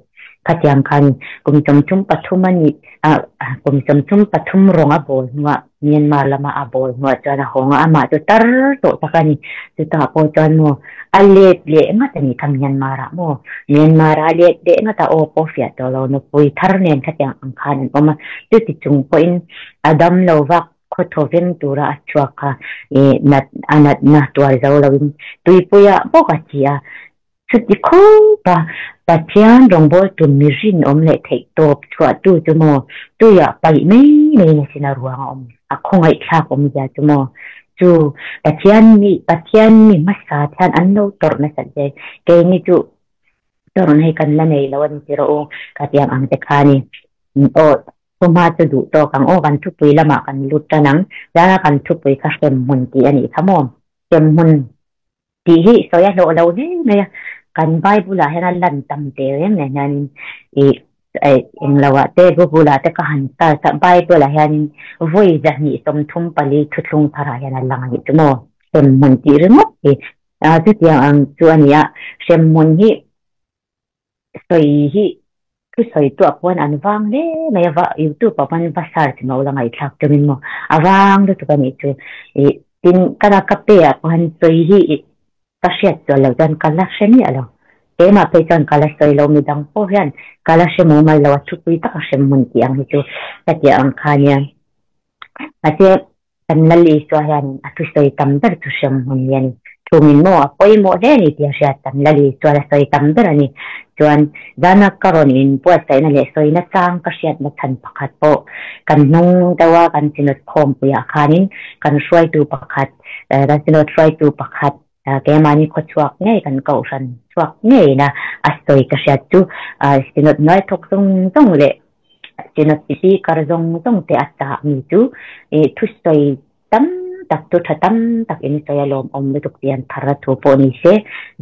Khatiang khan kum 33 a nih, kum 33 rawng a bawl hnuah Myanmar lama a bawl hnuah chuan a hawng a, amah chu tar tawh tak a ni. Chutah pawh chuan maw a let leh ngat a nih kha Myanmar ah maw? Myanmar ah a let leh ngat a, aw pawh fiah tawh lo, nupui thar nen khatiang ang khan an awm a. Chuti chung pawhin a dam lo vak khawthaw veng tura a chhuak kha ih nat a natna tuar zo loin tuipuiah bawk a ti a. Chuti khawpa Pathian rawngbawltu mi rinawm leh theihtawp chhuahtu chu maw tuiah paih mai mai na sin a ruang a awm, a khawngaihthlak awmzia chu maw chu Pathian mi Pathian mi hmasa thian an lo tawrh nasat zel keini chu tawrhna hi kan la nei lo a ni ti rawh u ka tiang ang te kha a ni. Aw Thawhma chu duh tawk ang aw kan thupui lamah kan lut tan ang, zana kan thupui kha hremhmun tih a nih kha maw hremhmun. Tih hi sawi a hlawh lo hle mai a, kan Bible ah hian a lan tam teh reng nen hianin ih englo ah te Google ah te ka han search a, Bible ah hianin vawi 234 thuthlung thar ah hian a lang a nih chu maw, hremhmun tih ringawt hi chutiang ang chu a ni a, hremhmun hi sawi hi thu sawi tuah pawn an vang hle mai a, va youtube ah pawn va search maw la ngaihthlak tumin maw a vang lutuk a nih chu ih tin ka la ka pe ah pawn sawi hi ih ka hriat chuan lo chuan ka la hre miah lo keimah phei chuan ka la sawi lo midang pawh hian ka la hre mumal lo a thupui tak a hrem hmun tih ang hi chu ka tih ang kha nia mahse Kan Lal Isua hianin a thusawi tam ber chu hrem hmun hi a ni. Chungin maw a pawimawh hle a ni tih a hriat tam Lal Isua la sawi tam ber a ni. Chuan zana ka rawn inbuatsaihna leh sawina chang ka hriatna chhan pakhat pawh kan hnung deuha kan Synod khawmpuiah khanin kan hruaitu pakhat, kan Synod hruaitu pakhat keimahni khawchhuak ngei kan kohhran chhuak ngeiin a sawi ka hriat chu Synod hnuai thawk zawng zawng leh Synod speaker zawng zawng te a chah mi chu ih thusawi tam tak chu tha tam tak in sawi a lawmawm lutuk tih an thar a thu pawh ni se,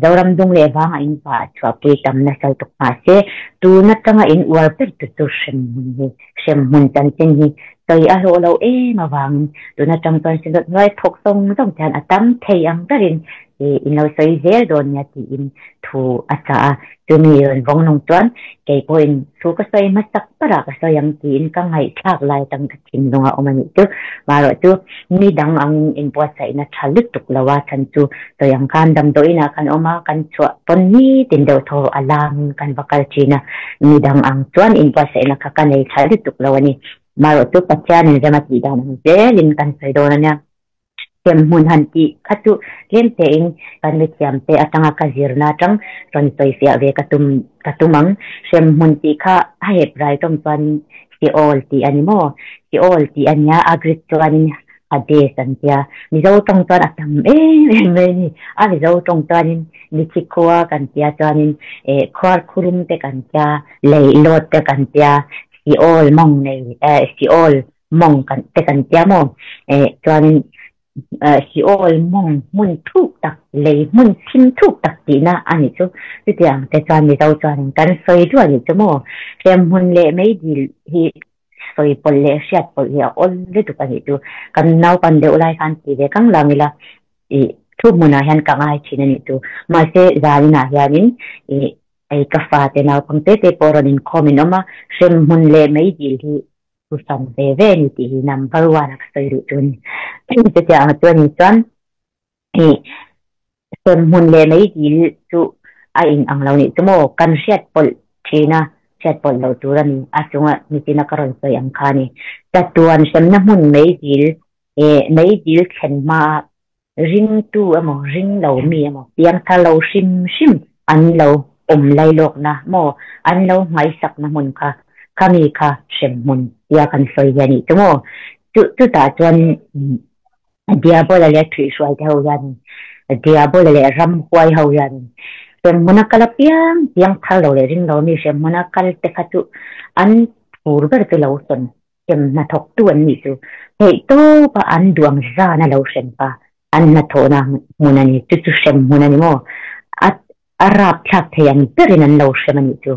Zoram dung leh vanga in vah chhuahpui tam nasa lutuk mahse tun atanga in uar ber tu chu hremhmun hi hremhmun chanchin hi sawi a hlawh lo em avangin tun atang chuan Synod hnuai thawk zawng zawng te hian a tam thei ang berin ih in lo sawi zel dawn nia tiin thu a chah a. Chumi rawn vawng nung chuan kei pawhin thu ka sawi hmasak berah ka sawi ang tiin ka ngaihthlak lai atang ka thinlung a awm a nih chu. Marawh chu mi dang angin inbuatsaihna tha lutuk lo a chhan chu sawi ang khan damdawiin ah kan awm a, kan chhuah pawn nitin deuh thaw a langin kan va kal thin a, mi dang ang chuan inbuatsaihna kha ka nei tha lutuk lo a ni. Marawh chu Pathianin rem a tih dan ang zelin kan sawi dawn a nia. Hremhmun han tih kha chu tlem tein kan mithiam te atanga ka zirna atang rawn sawifiah ve ka tum ka tum ang. Hremhmun tih kha a hep rai tawng chuanin Sheol tih a ni maw? Sheol tih a nia, a Greek chuanin Hades an tia. Mizo tawng chuan a tam em em mai a ni. A Mizo tawng chuanin Mithi khua kan tia chuanin eh khuarkhurum te kan tia, leihlawt te kan tia, Sheol mawng nei eh Sheol mawng kan te kan tia maw eh chuanin Sheol mawng hmun thuk tak lei hmun thim thuk tak tihna a nih chu chutiang te chuan Mizo chuanin kan sawi duah nih chu maw hremhmun leh meidil hi sawi pawlh leh hriat pawlh hi a awl lutuk a nih chu kan naupan deuh lai khan ti ve kang lang ila ih thu hmunah hian ka ngai thin a nih chu mahse zaninah hianin ih hei ka fate naupang te te pawh rawn inkhawm in awm a hremhmun leh meidil hi Thu hran ve ve a ni tih hi number one a ka sawi duh chu a ni. Chutiang ang chu a nih chuan ih hremhmun leh meidil chu a in ang lo nih chu maw kan hriat pawlh thin a, hriat pawlh loh tur a ni. A chunga nichina ka rawn sawi ang kha a ni. Chatuan hremna hmun meidil ih meidil thlen hmaa. Ringtu emaw ring lo mi emaw piangthar lo hrim hrim an lo awm lailawkna maw an lo nghaisakna hmun kha khami kha hremhmun tia kan sawi hi a nih chu maw. Chu chutah chuan Diabola leh thuihhruai te ho hianin Diabola leh ramhuai ho hianin hremhmuna kal apiang piangthar lo leh ring lo mi hremhmuna kal te kha chu an phur ber chu lo sawn hrem hnathawktu an nih chu theih tawpa an duang zan a lo hrem pa an hnathawhna hmun a ni chu chu hrem hmun a ni maw a a rapthlak thei ang berin an lo hrem a nih chu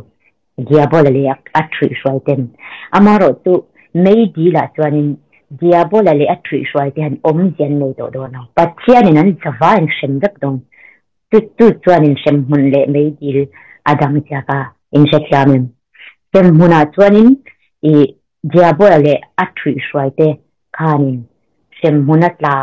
Diabola leh a thuihhruai ten amaherawh chu mei dil ah chuanin Diabola leh a thuihhruai te han awmzia an nei tawh dawn lo Pathianin an zava in hrem vek dawn chu chu chuanin hrem hmun leh mei dil a dang chiak a inhrethiam em hrem hmunah chuanin ih Diabola leh a thuihhruai te khanin hrem hmun a tla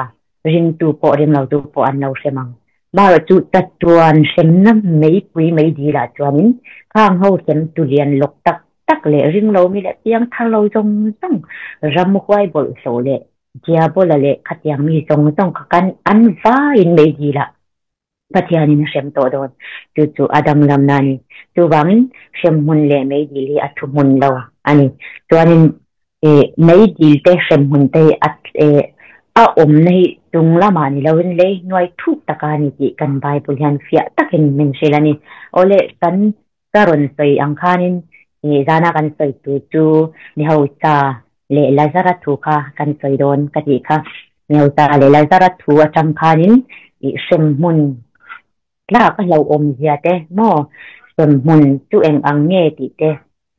ringtu pawh ringlotu pawh an lo hrem ang. Marawh chu chatuan hremna meipui meidilah chuanin khang ho hrem tulian lawk tak tak leh ringlo mi leh piang thar lo zawng zawng ramhuai bawlhhlawh leh diabola leh khatiang mi zawng zawng kha kan an vaiin meidilah Pathianin a hrem tawh dawn. Chu chu a danglamna a ni. Chuvangin hremhmun leh meidil hi a thuhmun lo a ni. Chuanin meidil te hremhmun te hi a a awmna hi chung lamah ni loin lei hnuai thuk taka a ni tih kan Bible hian fiah takin min hrilh a ni. Awle kan ka rawn sawi ang khanin zana kan sawi tur chu Mihausa leh Lazara thu kha kan sawi dawn ka tih kha. Mihausa leh Lazara thu atang khanin hremhmun tlak a hlauhawm zia te maw hremhmun chu eng ang nge tih te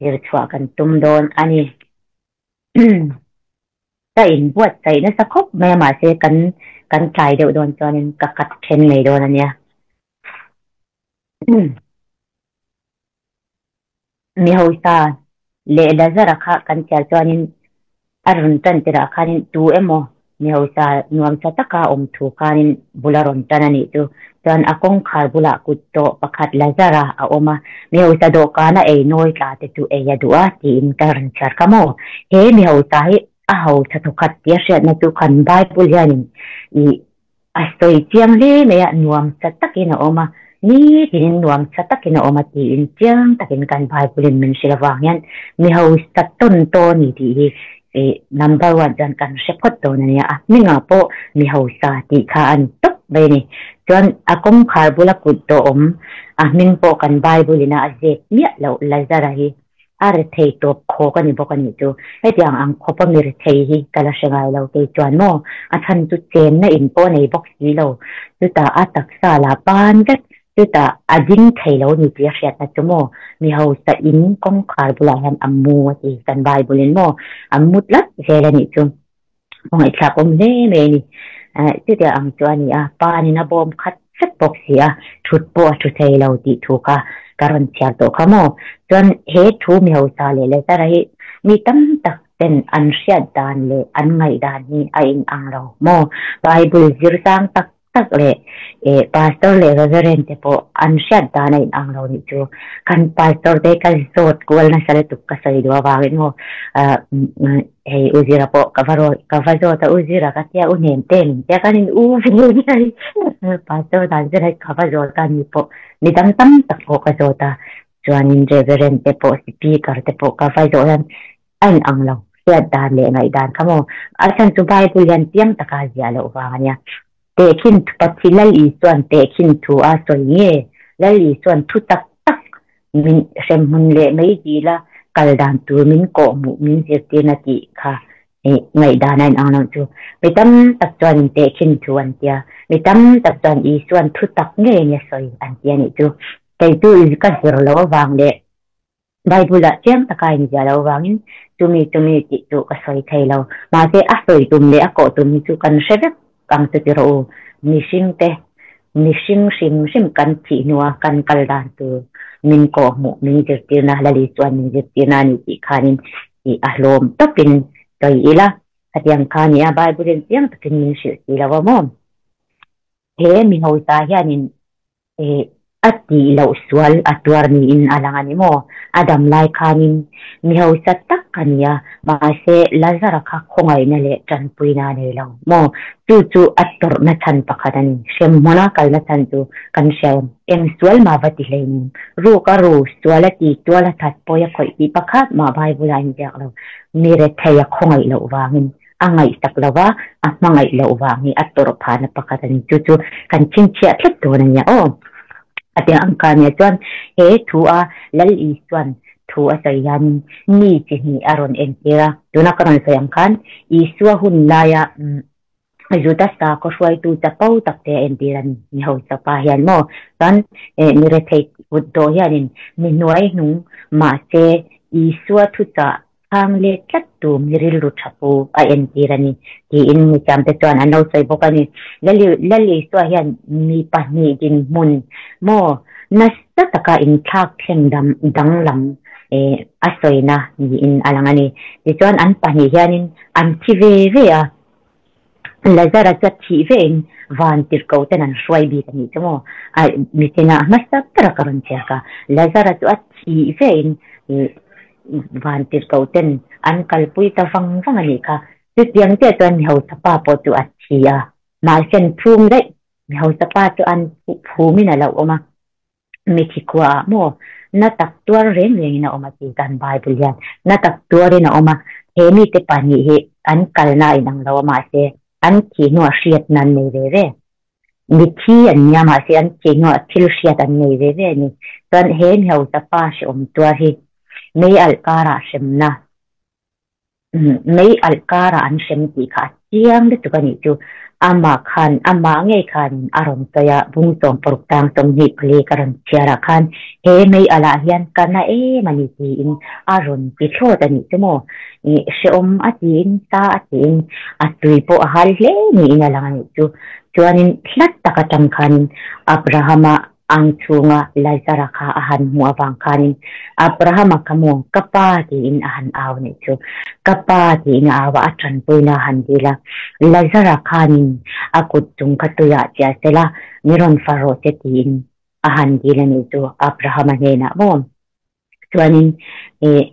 zirchhuah kan tum dawn a ni. Ka inbuatsaih nasa khawp mai a mahse kan kan tlai deuh dawn chuanin ka cut then mai dawn a nia. Mi hausa leh Lazara kha kan chhiar chuanin a rawn tan tirah khanin tu emaw mi hausa nuamsa taka awm thu khanin bul a rawn tan a nih chu. Chuan a kawngkhar bulah kut tawh pakhat Lazara a awm a, mi hausa dawhkana ei nawi tla te chu ei a duh a tiin ka rawn chhiar kha maw? He mi hausa hi a hausa thawkhat tia hriatna chu kan Bible hianin ih A sawi chiang hle mai a, nuamsa takin a awm a, nitinin nuamsa takin a awm a tiin chiang takin kan Bible-in min hrilh avang hian mi hausa tawn tawn ni tih hi number one chuan kan hre phawt dawn a nia, a hmingah pawh mi hausa tih kha a ni tawp mai a ni. Chuan a kawngkhar bula kut tawh awm, a hming pawh kan Bible-in a zep miah loh Lazara hi A rethei tawp khawk a ni bawk a nih chu. Hetiang ang khawpa mi rethei hi ka la hre ngai lo kei chuan maw? A chhan chu chenna in pawh nei bawk si lo. Chutah a taksa la pan vek, chutah a ding thei lo ni tih a hriatna chu maw? Mi hausa in kawngkhar bulah hian a mu a ti kan Bible in maw? A mu tlat zel a nih chu. Kawngaihthlak awm hle mai a ni. Chutiang ang chu a ni a, panin a bawm khat vek bawk si a, thut pawh a thu thei lo tih thu kha ka rawn chhiar tawh kha maw? Chuan he thu mi hausa leh Lazara hi mi tam tak ten an hriat dan leh an ngaih dan hi a inang lo maw? Bible zir sang tak tak leh eh pastor leh reverend te pawh an hriat dan a inang lo nih chu kan pastor te ka zawt kual nasa lutuk ka sawi duh avangin maw ah hei u zira pawh ka va rawn ka va zawt a u zira ka tia u hnem te min tia kan in u ve nia pastor dan zir hi ka va zawt a ni pawh midang tam tak pawh ka zawt a chuanin reverend te pawh speaker te pawh ka va zawh hian A inang lo, hriat dan leh ngaihdan kha maw? A chhan chu Bible hian piang taka a ziah loh vang a nia. Tehkhin thu Pathian Lal Isuan tehkhin thu a sawi nge? Lal Isuan thu tak tak min hremhmun leh meidila kal dan tur min kawhhmuh min zirtirna tih kha ngaihdan a inang lo chu. Mi tam tak chuanin tehkhin thu an tia, mi tam tak chuan Isuan thu tak ngei nia sawi an ti a nih chu. Kei chu ka zir loh avang leh Bible-ah chiang taka inziah loh vangin chumi chumi tih chu ka sawi thei lo. Mahse, a sawi tum leh a kawh tum hi chu kan hre vek ang chu ti rawh u. Mihring te, mihring hrim hrim kan thih hnua kan kal dan tur min kawh hmuh, min zirtirna, Lali chuan min zirtirna a ni tih khanin tih a hlawm tawpin sawi ila. Khatiang kha nia Bible-in chiang takin min hrilh si lo a maw? He mi hausa hianin Eh, a tih loh sual a tuar niin a lang a ni maw? A dam lai khanin mi hausa tak tak a ni a, mahse Lazara kha khawngaihna leh tanpuina a nei lo maw? Chu chu a tawrhna chhan pakhat a ni. Hremhmuna kalna chhan chu kan hria em? Eng sual mah va ti hleinem. Ruk a ru, sual a ti, tual a that, pawi a khawih tih pakhat mah Bible ah a inziak lo. Mi rethei a khawngaih loh vangin a ngaihsak lo va, a hmangaih loh vang hi a tawrh phahna pakhat a ni. Chu chu kan chhinchhiah tlat dawn a nia aw. A tia ang ka nia chuan he thu a Lal Isuan thu a sawi hianin mi chi hnih a rawn entir a. Tuna ka rawn sawi ang khan Isua hun laia Juda sakhaw hruaitu chapo tak te a entir a ni. Mi hausa pa hian maw chuan mi rethei kut dawh hianin mi hnuai hnung mahse Isua thuchah Chhang leh tlat tu mi rilru tha pu a entir a ni, tiin mithiamte chuan an lo sawi bawk a ni. Lal Isua hian mi pahnih dinhmun maw nasa taka inthlak thleng danglam a sawina niin a lang a ni. Tichuan an pahnih hianin an thi ve ve a. Lazara chu a thih vein van tirhkoh ten an hruai bik a nih chu maw? A mitinah hmasa ber a ka rawn chhiar ka. Lazara chu a thih vein van tirhkoh ten an kalpui ta vang vang a nih kha. Chutiang chiah chuan mi hausa pa pawh chu a thi a, mahse an phum daih. Mi hausa pa chu an phumin a lo awm a. Mithi khua ah maw na tak tuar reng reng in a awm a ti kan Bible hian na tak tuar in a awm a, he mite pahnih hi an kalna a inang lo a mahse an thih hnuah hriatna an nei ve ve. Mithi an nia mahse an thih hnuah thil hriat an nei ve ve a ni. Chuan he mi hausa pa hrehawm tuar hi mei alh karah hremna Mei alh karah an hrem tih kha a chiang lutuk a nih chu. Amah khan, amah ngei khanin a rawn sawi a, bung sawm paruk tang 24 ka rawn chhiar ah khan he mei alh ah hian ka na em a ni tiin a rawn ti thlawt a nih chu maw. Hrehawm a tiin, sa a tiin a tui pawh a hal hle niin a lang a nih chu. Chuanin hlat tak atang khanin Abrahama Ang chhunga Lazara kha a han hmuh avang khanin Abrahama kha maw ka pa tiin a han au nih chu. Ka pa tiin a au a, a tanpuina a han dil a. Lazara khanin a kut chung kha tuiah chiah sela mi rawn far rawh se tiin a han dil a nih chu Abrahama hnenah maw. Chuanin ih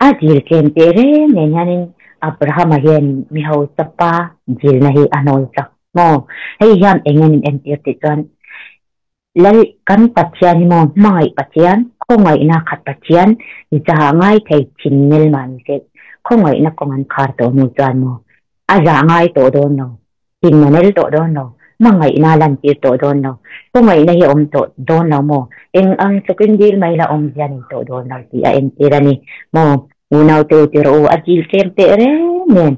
a dil tlem teh reng nen hianin Abrahama hian mi hausa pa dilna hi a hnawl chak maw? Hei hian eng nge min entir tih chuan Lal kan Pathian hi maw hmangaih Pathian, khawngaihna khat Pathian, zah ngai thei thin nel mah ni se khawngaihna kawng an khar tawh hnu chuan maw a zah ngai tawh dawn lo. Tin a nel tawh dawn lo, hmangaihna a lantir tawh dawn lo, khawngaihna hi a awm tawh dawn lo maw? Eng ang tlukin dil mai la awmzia nei tawh dawn lo tih a entir a ni maw? Unaute u ti rawh u, a dil tlem teh reng nen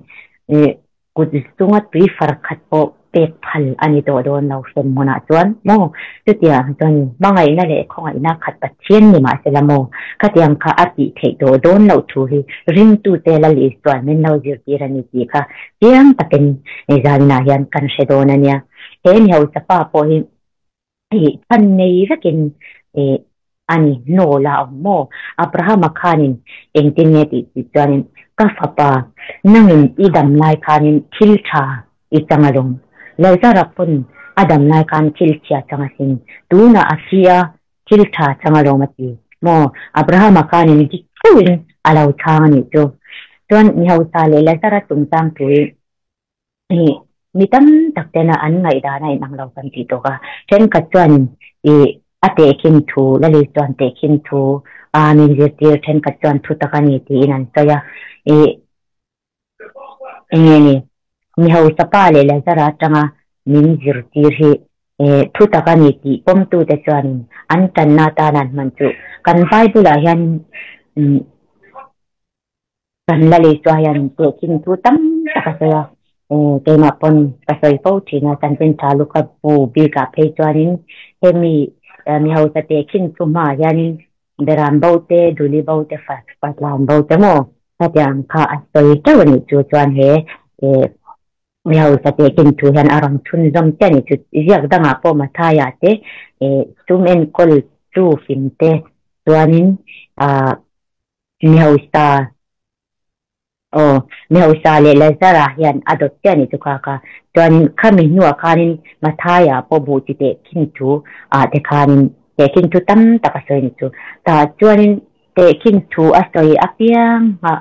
kut chunga tui far khat pawh pek phal a ni tawh dawn lo hrem hmunah chuan maw? Chutiang chuan hmangaihna leh khawngaihna khat Pathian ni mahsela maw? Khatiang kha a tih theih tawh dawn loh thu hi ringtute Lal Isuan min lo zirtir a ni tih kha chiang takin zaninah hian kan hre dawn a nia. He mi hausa pa pawh hi ih chhan nei vekin ih a ni hnawl a awm maw? Abrahama khanin engtin nge tih tih chuanin ka fapa nangin i dam lai khanin thil tha i chang alawm. Lazara pawn a dam lai khan thil chhia chang asin. Tunah a thi a thil tha chang alawm a ti maw? Abrahama khanin dik deuhin a lo chhang a nih chu. Chuan mi hausa leh Lazara chungchang thu hi ih mi tam tak tena an ngaihdan a inang lo kan tih tawk a. Thenkhat chuanin ih a tehkhin thu, Lali chuan tehkhin thu a min zirtir, thenkhat chuan thu tak a ni tiin an sawi a. Ih Enge ni? Mi hausa pa leh Lazara atanga min zirtir hi thu tak a ni tih pawmtute chuanin an tanna atana an hman chu kan Bible-ah hianin kan la lei chua hian tehkhin thu tam tak a sawi a, keimah pawn ka sawi fo thin a, chanchin tha Luka bu bikah phei chuanin hemi mi hausa tehkhin thu hmaah hianin Beram bo te, Duli bo te, Fatlan bo te maw? Hetiang kha a sawi teuh a nih chu chuan he mi hausa tehkhin thu hian a rawn chhunzawm chiah a nih chu. Ziak dangah pawh Mathaia te sum enkawl tu fing te chuanin mi hausa Aw, mi hausa leh Lazara hian a dawt chiah a nih chu kha kha. Chuanin khami hnuah khanin Mathaia pawh buh chi tehkhin thu ah te khanin tehkhin thu tam tak a sawi a nih chu. Tah chuanin. Tehkhin thu a sawi apiang a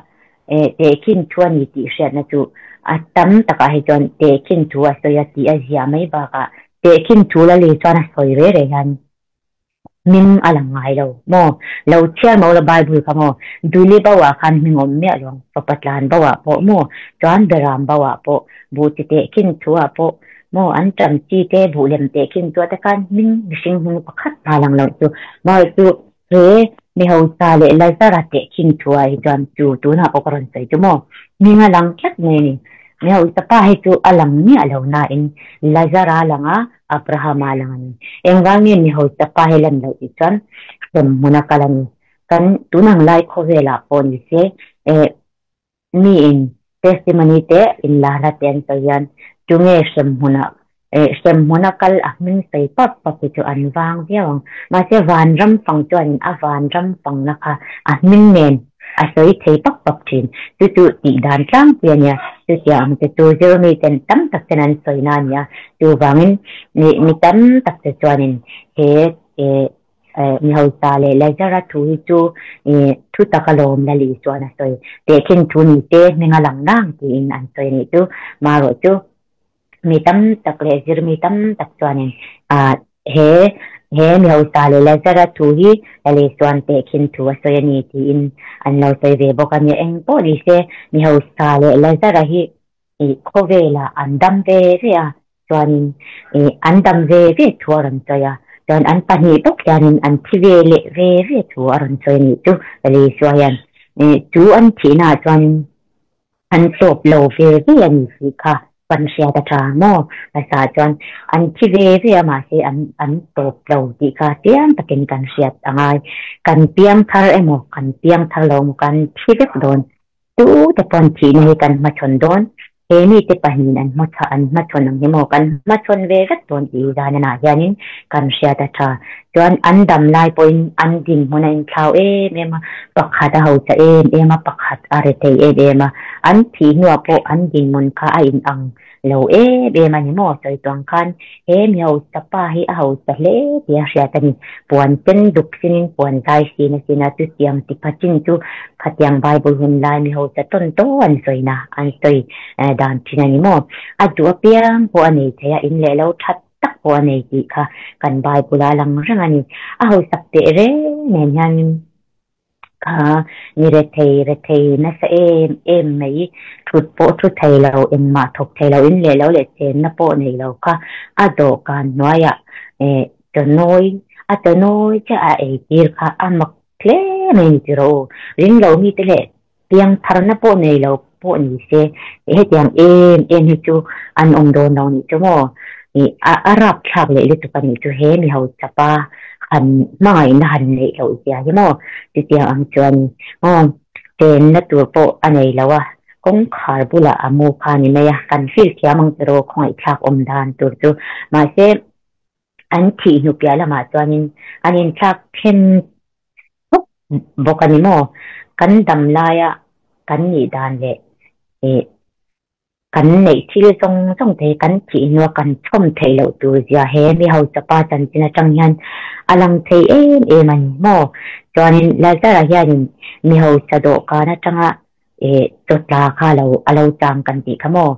tehkhin thu a ni tih hriatna chu a tam takah hi chuan tehkhin thu a sawi a tih a ziah mai bakah tehkhin thu la lei chuan a sawi reh reh hian hming a lang ngai lo maw? Lo chhiar maw la Bible kha maw? Duli bo ah khan hming awm miah lo ang, fapa tlan bo ah pawh maw? Chuan beram bo ah pawh, buh chi tehkhin thu ah pawh maw? An ṭam chi te buh lem tehkhin chu ah te khan hming mihring hming pakhat hma lang lo chu maw chu he mi hausa leh Lazara tehkhin thu ah hi chuan chu tunah pawh ka rawn sawi chu maw? Hming a lang tlat mai a ni. Mi hausa pa hi chu a lang miah lo nain Lazara lang a, Abrahama lang a ni. Engvang nge mi hausa pa hi lan loh tih chuan hrem hmun a kal a ni. Kan tun ang lai khawvelah pawh ni se, eh, miin testimony te inlahla te an sawi hian tunge hrem hmunah, eh, hrem hmuna kal a hming sawi pap pap hi chu an vang viau ang. Mahse vanram fang chuanin a vanram fangna kha a hming nen A sawi thei pap pap thin. Chu chu tih dan tlangpui a nia. Chutia ang te chu zirmi ten tam tak ten an sawi na a nia. Chuvangin mi mi tam tak te chuanin he mi hausa leh Lazara thu hi chu thu tak alawm Lali chuan a sawi. Tehkhin thu ni te hming a lang nang tiin an sawi a nih chu. Marawh chu mi tam tak leh zirmi tam tak chuanin he he mi hausa leh Lazara thu hi Lali chuan tehkhin thu a sawi a ni tiin an lo sawi ve bawk a nia. Eng pawh ni se mi hausa leh Lazara hi khawvelah an dam ve ve a, chuanin an dam ve ve thu a rawn sawi a, chuan an pahnih bawk hianin an thi ve leh ve ve thu a rawn sawi a nih chu Lali Isua hian chu an thihnaah chuanin An tawp lo ve ve a ni tih kha kan hriat a tha maw? Hmasa chuan an thi ve ve a mahse an an tawp lo tih kha chiang takin kan hriat a ngai. Kan piang thar emaw kan piang thar lo emaw kan thi vek dawn. Tu te pawn thihna hi kan hmachhawn dawn. He mite pahnihin an hmachha an hmachhawn ang hi maw kan hmachhawn ve vek dawn tih zanah hianin kan hriat a tha. Chuan an dam lai pawhin an dinhmun a inthlau em em a, pakhat a hausa em em a, pakhat a rethei em em a. An thih hnuah pawh an dinhmun kha a inang lo em em a ni maw? Sawi tuang khan he mi hausa pa hi a hausa hle tih a hriat a ni. Puan sen duk sinin puan zai sin a sin a, chutiang ti pachin chu khatiang Bible hun lai mi hausa tawn tawh an sawina an sawi dan thin a ni maw? A duh apiang pawh a nei thei a, in leh lo that tak pawh a nei tih kha kan Bible a lang reng a ni. A hausak teh reng nen hianin kha ni rethei rethei nasa em em mai thut pawh thu thei lo, engmah thawk thei lo, in leh lo leh chenna pawh nei lo kha a dawhkan hnuaiah eh chawnawi a chawnawi chiah a ei tir kha a mak hle mai ni tiraw u. Ring lo mite leh Piangtharna pawh nei lo pawh ni se, hetiang em em hi chu an awm dawn lo nih chu maw? Ih a a rapthlak leh lutuk a nih chu he mi hauchapa han hmangaihna han neih loh zia hi maw? Chutiang ang chuan maw chenna tur pawh a nei lo a, kawngkhar bulah a mu kha a ni mai a, kan feel thiam ang che rawh khawngaihthlak awm dan tur chu. Mahse, an thih hnu piah lamah chuanin an inthlak thlen khawp bawk a ni maw? Kan dam laia kan nih dan leh ih kan neih thil zawng zawng te hi kan thih hnua kan chhawm theih loh tur zia he mi hausa pa chanchin atang hian a lang thei em em a ni maw? Chuanin Lazara hianin mi hausa dawhkan atanga ih chawtla kha lo a lo chang kan tih kha maw?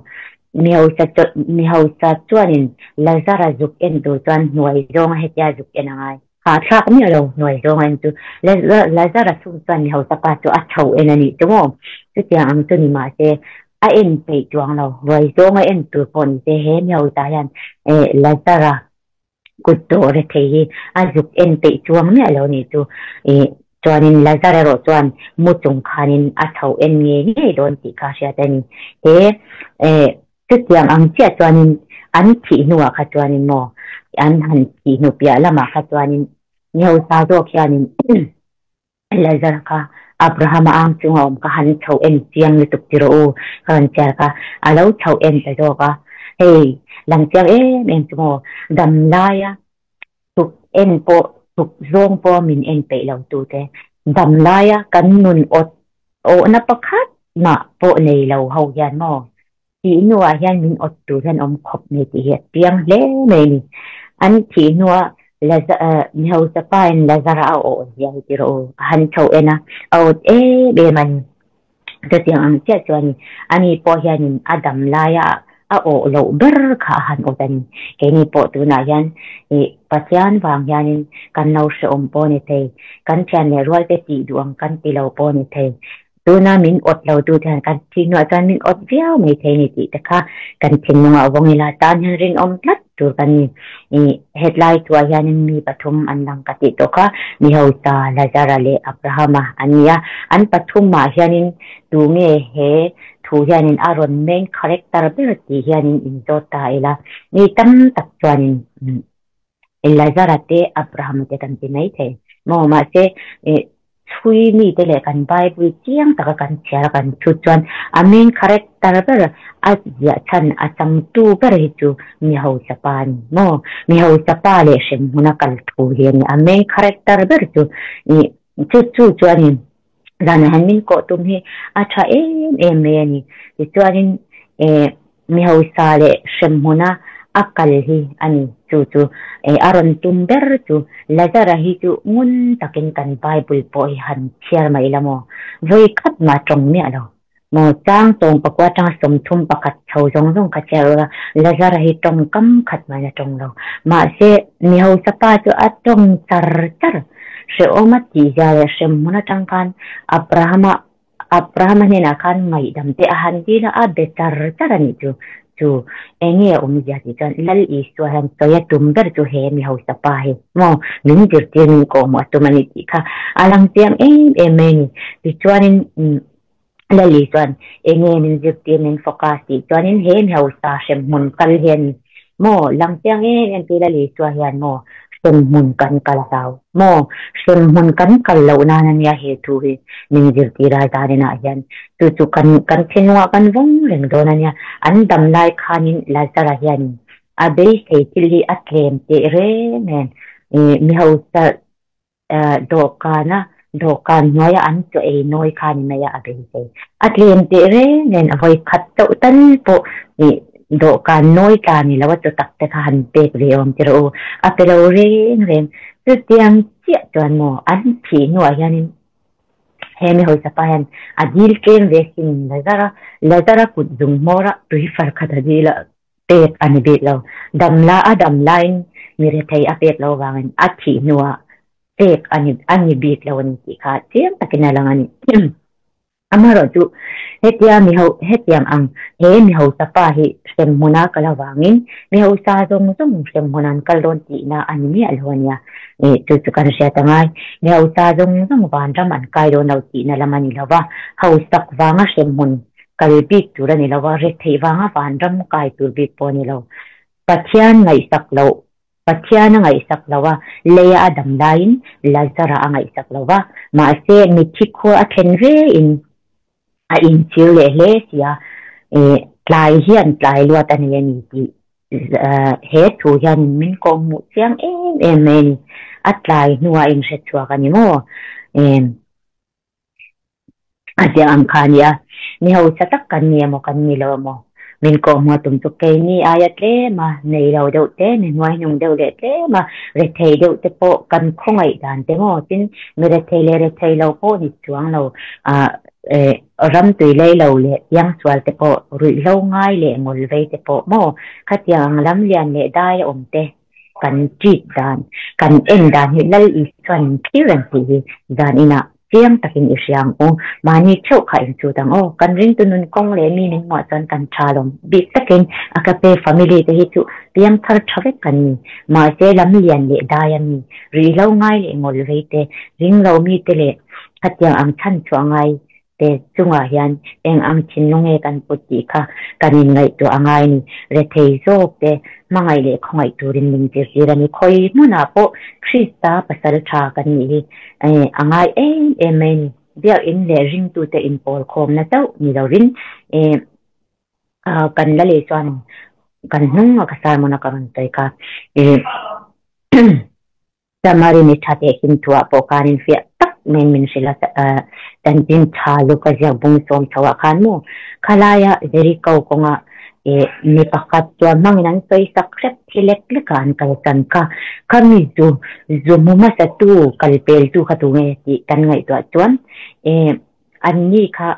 Mi hausa chaw mi hausa chuanin Lazara zuk en tur chuan hnuai zawnga hetia zuk en a ngai. Hahthlak miah lo hnuai zawng a en chu Lazara chhung chuan mi hausa pa chu a chho en a nih chu maw? Chutiang ang chu ni mahse a en peih chuang lo. Hnuai zawng a en tur pawh ni se he mi hausa hian Lazara kut dawh rethei hi a zuk en peih chuang miah lo nih chu. Chuanin Lazara erawh chuan mu chung khanin a chho en ngei ngei dawn tih kha a hriat a ni. He Chutiang ang chiah chuanin an thih hnuah kha chuanin maw, an han thih hnu piah lamah kha chuanin mi hausa zawk hianin Lazar kha Abrahama ang chunga awm kha han chhoh en chiang lutuk ti rawh u ka rawn chhiar kha a lo chhoh en ta zawk a, hei lang chiang em em chu maw dam laia tuk en pawh tuk zawng pawh min en peih lo tute dam laia kan nun awt awhna pakhat mah pawh nei lo ho hian maw thih hnuah hian min awt tur hian awm khawp mai tih hi a piang hle mai a ni. An thih hnuah. Mi hausa pa in Lazara a awh zia hi ti rawh u. A han chho en a, a awt em em a ni. Chutiang ang chiah chuan ani pawh hianin a dam laia a awh loh ber kha a han awt a ni. Keini pawh tunah hian ih Pathian vang hianin kan lo hrehawm pawh a ni thei, kan thian leh rualte tih duh ang kan ti lo pawh a ni thei. Tuna min awt lo tu te hian kan thih hnuah chuan min awt viau mai thei a ni tih te kha kan thinlungah vawng ila tan hian rinawm tlat tur kan ni. Ih hetlai thuah hianin mi pathum an lang ka tih tawh kha mi hausa Lazara leh Abrahama an ni a, an pathumah hianin tunge he thu hianin a rawn main character ber tih hianin inzawt ta ila mi tam tak chuanin Lazara te Abrahama te kan ti mai thei maw mahse ih chhui mite leh kan Bible chiang taka kan chhiar a kan chhut chuan a main character ber a ziah chhan a changtu ber hi chu mi hausa pa a ni maw mi hausa pa leh hremhmun a kal thu hi a ni a main character ber chu ih chu chu chuanin zanah hian min kawh tum hi a tha em em mai a ni tichuanin eh Mi hausa leh hremhmuna a kal hi a ni. Chu chu a rawn tum ber chu Lazara hi chu ngun takin kan Bible pawh hi han chhiar mai ila maw? Vawi khat mah tawng miah lo maw? Chang tawng pakua atanga 31 chho zawng zawng kha chhiar ula, Lazara hi tawngkam khat mahin a tawng lo. Mahse, mi hausa pa chu a tawng char char. Hrehawm a tihzia leh hremhmun atang khan Abrahama Abrahama hnenah khan ngaihdam te a han dil a, a be char char a nih chu. Chu eng nge a awmzia tih chuan Lal Isua hian sawi a tum ber chu he mi hausa pa hi maw min zirtir min kawhhmuh a tum a ni tih kha a lang chiang em em mai a ni. Tichuanin Lal Isua'n eng nge min zirtir min focus tih chuanin he mi hausa hremhmun kal hi a ni maw lang chiang em em chu Lal Isua hian maw hremhmun kan kal a hlau maw hremhmun kan kal loh nan a nia he thu hi min zirtir a zaninah hian chu chu kan kan thinlungah kan vawng reng dawn a nia an dam lai khanin Lazara hianin a beisei thil hi a tlem teh reng nen ih mi hausa dawhkana dawhkan hnuaia an chaw ei nawi kha ni mai a a beisei a tlem teh reng nen a vawi khat chauh tal pawh ih dawhkan nawi tla ni lo a chaw tak te kha han pek ve awm tir u a pe lo reng reng chutiang chiah chuan maw an thih hnuah hianin he mi hawisa pa hian a dil tlem ve sin Lazara Lazara kut zung hmawra tui far khat a dil a pek a ni bik lo. Damla a dam laiin mi rethei a pek lo vangin a thih hnuah pek a ni a ni bik lo a ni tih kha chiang takin a lang a ni. Amaherawh chu hetia mi ho hetiang ang he mi hausa pa hi hremhmun a kal avangin mi hausa zawng zawng hremhmun an kal dawn tihna a ni miah lo a nia. Ih chu chu kan hriat a ngai. Mi hausa zawng zawng vanram an kai dawn lo tihna lam a ni lo va, hausak vanga hremhmun Kal bik tur a ni lo a, retheih vanga vanram kai tur bik pawh a ni lo. Pathian ngaihsak loh, Pathian a ngaihsak lo a, leia a dam laiin Lazara a ngaihsak lo va, mahse mitthi khua a thlen ve in a inchhir leh hle si a, tlai hian tlai luat a nei a ni tih he thu hian min kawhhmuh chiang em em mai a ni. A tlai hnuah a inhretchhuak a ni maw? A ziah ang kha a nia, mi hausa tak kan ni emaw kan ni lo emaw min kawhhmuh a tum chu keini aia tlem a, nei lo deuh te, mi hnuaihnung deuh leh tlem a, rethei deuh te pawh kan khawngaih dan te maw tin mi rethei leh rethei lo pawh ni chuang lo ah eh ram tui lei lo leh piangsual te pawh ruihhlo ngai leh ngawl vei te pawh maw khatiang ang lam lian leh dai a awm te kan treat dan, kan en dan hi Lal Isuan min thlir reng tih hi zan inah chiang takin i hria ang u. Mahni theuh kha inchut ang aw. Kan ringtu nun kawng leh mi min hmuah chuan kan tha lawm bik takin Agape family te hi chu piang thar tha vek kan ni. Mahse lam lian leh dai a mi, rihlo ngai leh ngawl vei te, ringlo mi te leh khatiang ang chhan chhuah ngai te chungah hian eng ang thinlung nge kan put tih kha kan inngaihtuah a ngai a ni. Rethei zawk te hmangaih leh khawngaih turin min zirtir a ni. Khawi hmunah pawh Krista pasal tha kan nih hi a ngai em em mai a ni. Biakinn leh ringtute inpawl khawmna chauh ni lovin kan la leh chuan kan hnung a ka sermon a ka rawn sawi kha. Samari mi tha teh him thuah pawh khan in fiah tak maiin min hrilh a, chanchin tha luk a ziak bung sawm chho ah khan maw khalaia Jericho kawnga E mi pakhat chuan hmangin an sawi sak hrep thi lek lek a an kalsan kha. Khami zu zu hmu hmasa tu kal pel tu kha tu nge tih kan ngaihtuah chuan e an ni kha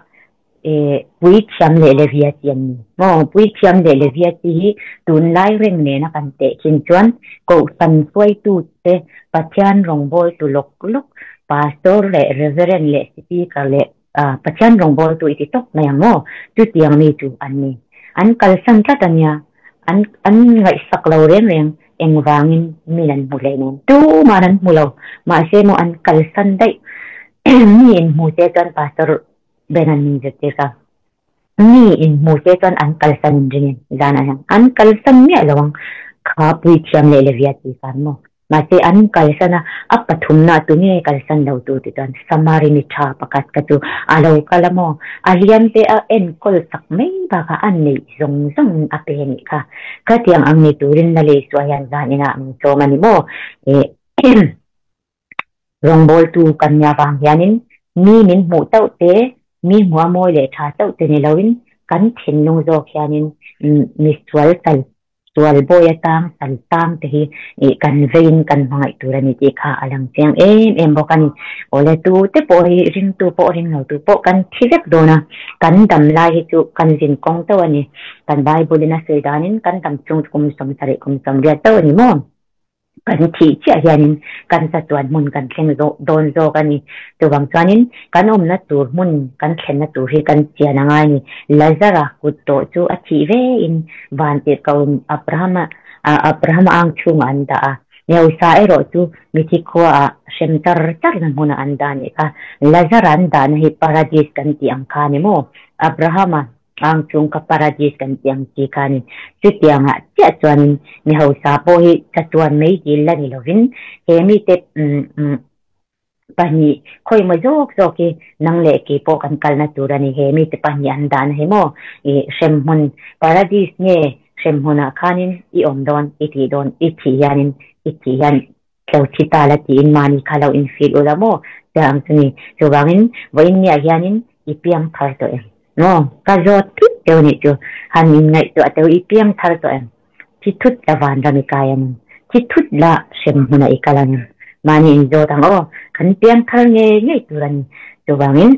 e puithiam leh Levia chi an ni. Maw puithiam leh Levia chi hi tunlai reng nena kan teh khin chuan Kohhran hruaitu te Pathian rawngbawltu lawk lawk Pastor leh Reverend leh Speaker leh Pathian rawngbawltu i ti tawp mai ang maw? Chutiang mi chu an ni. An kalsan tlat a nia. An an ngaihsak lo reng reng. Engvangin min an hmu hlei nen. Tuman an hmu lo. Mahse maw an kalsan daih. Mi in hmu se chuan Pastor Ben an min zirtir ka. Mi in hmu se chuan an kalsan in ring em? Zan ah hian an kalsan miah lo ang. Kha puithiam leh Levia tih khan maw? Mahse, an kalsan a, a pathumna tu nge kalsan lo tur ti chuan Samari mi tha pakhat kha chu a lo kal a maw? A hliam te a enkawl sak mai bakah a neih zawng zawngin a pe a nih kha. Khatiang ang ni turin la lei suah hian zan inah min sawm a ni maw? Eh, rawngbawltu kan nia vang hianin mi min hmuh chauh te, mi hmuh a mawi leh tha chauh te ni loin kan thinlung zawk hianin misual kal Sual bawi atang sal tang te hi kan veiin kan hmangaih tur a ni tih kha a lang chiang em em bawk a ni. Awle tu te pawh hi ringtu pawh ring lo tu pawh kan thi vek dawn a, kan dam lai hi chu kan zin kawng chauh a ni. Kan Bible in a sawi danin kan dam chung chu kum 70 kum 80 chauh a ni maw? Kan thih chiah hianin kan chatuan hmun kan thleng dawn zawk a ni. Chuvang chuanin kan awmna tur hmun kan thlenna tur hi kan chian a ngai a ni. Lazara kut tawh chu a thih vein van tirhkohin Abrahama Abrahama ang chhungah an dah a. Hausa erawh chu mithi khuaah hrem char charna hmunah an dah a nih kha. Lazara an dahna hi Paradis kan tih ang kha a ni maw? Abrahama Ang chung ka paradis kan tih ang chi kha a ni. Chutiangah chiah chuanin mi hausa pawh hi chatuan mai dil la ni lovin he mite pahnih khawimaw zawk zawk hi nang leh kei pawh kan kalna tur a ni. He mite pahnih an dahna hi maw i hremhmun paradis nge hremhmunah khanin i awm dawn i tih dawn i thih hianin i thih hian lo thi ta la tiin mahni kha lo infil ula maw tia ang chu ni. Chuvangin vawiin niah hianin i piang thar tawh em? Maw? Ka zawt thut teuh nih chu. Han inngaihtuah teuh i piang thar tawh em? Thi thut la vanram i kai a nim. Thi thut la hrem hmunah i kal a nim. Mahni inzawt ang aw, kan piang thar ngei ngei tur a ni. Chuvangin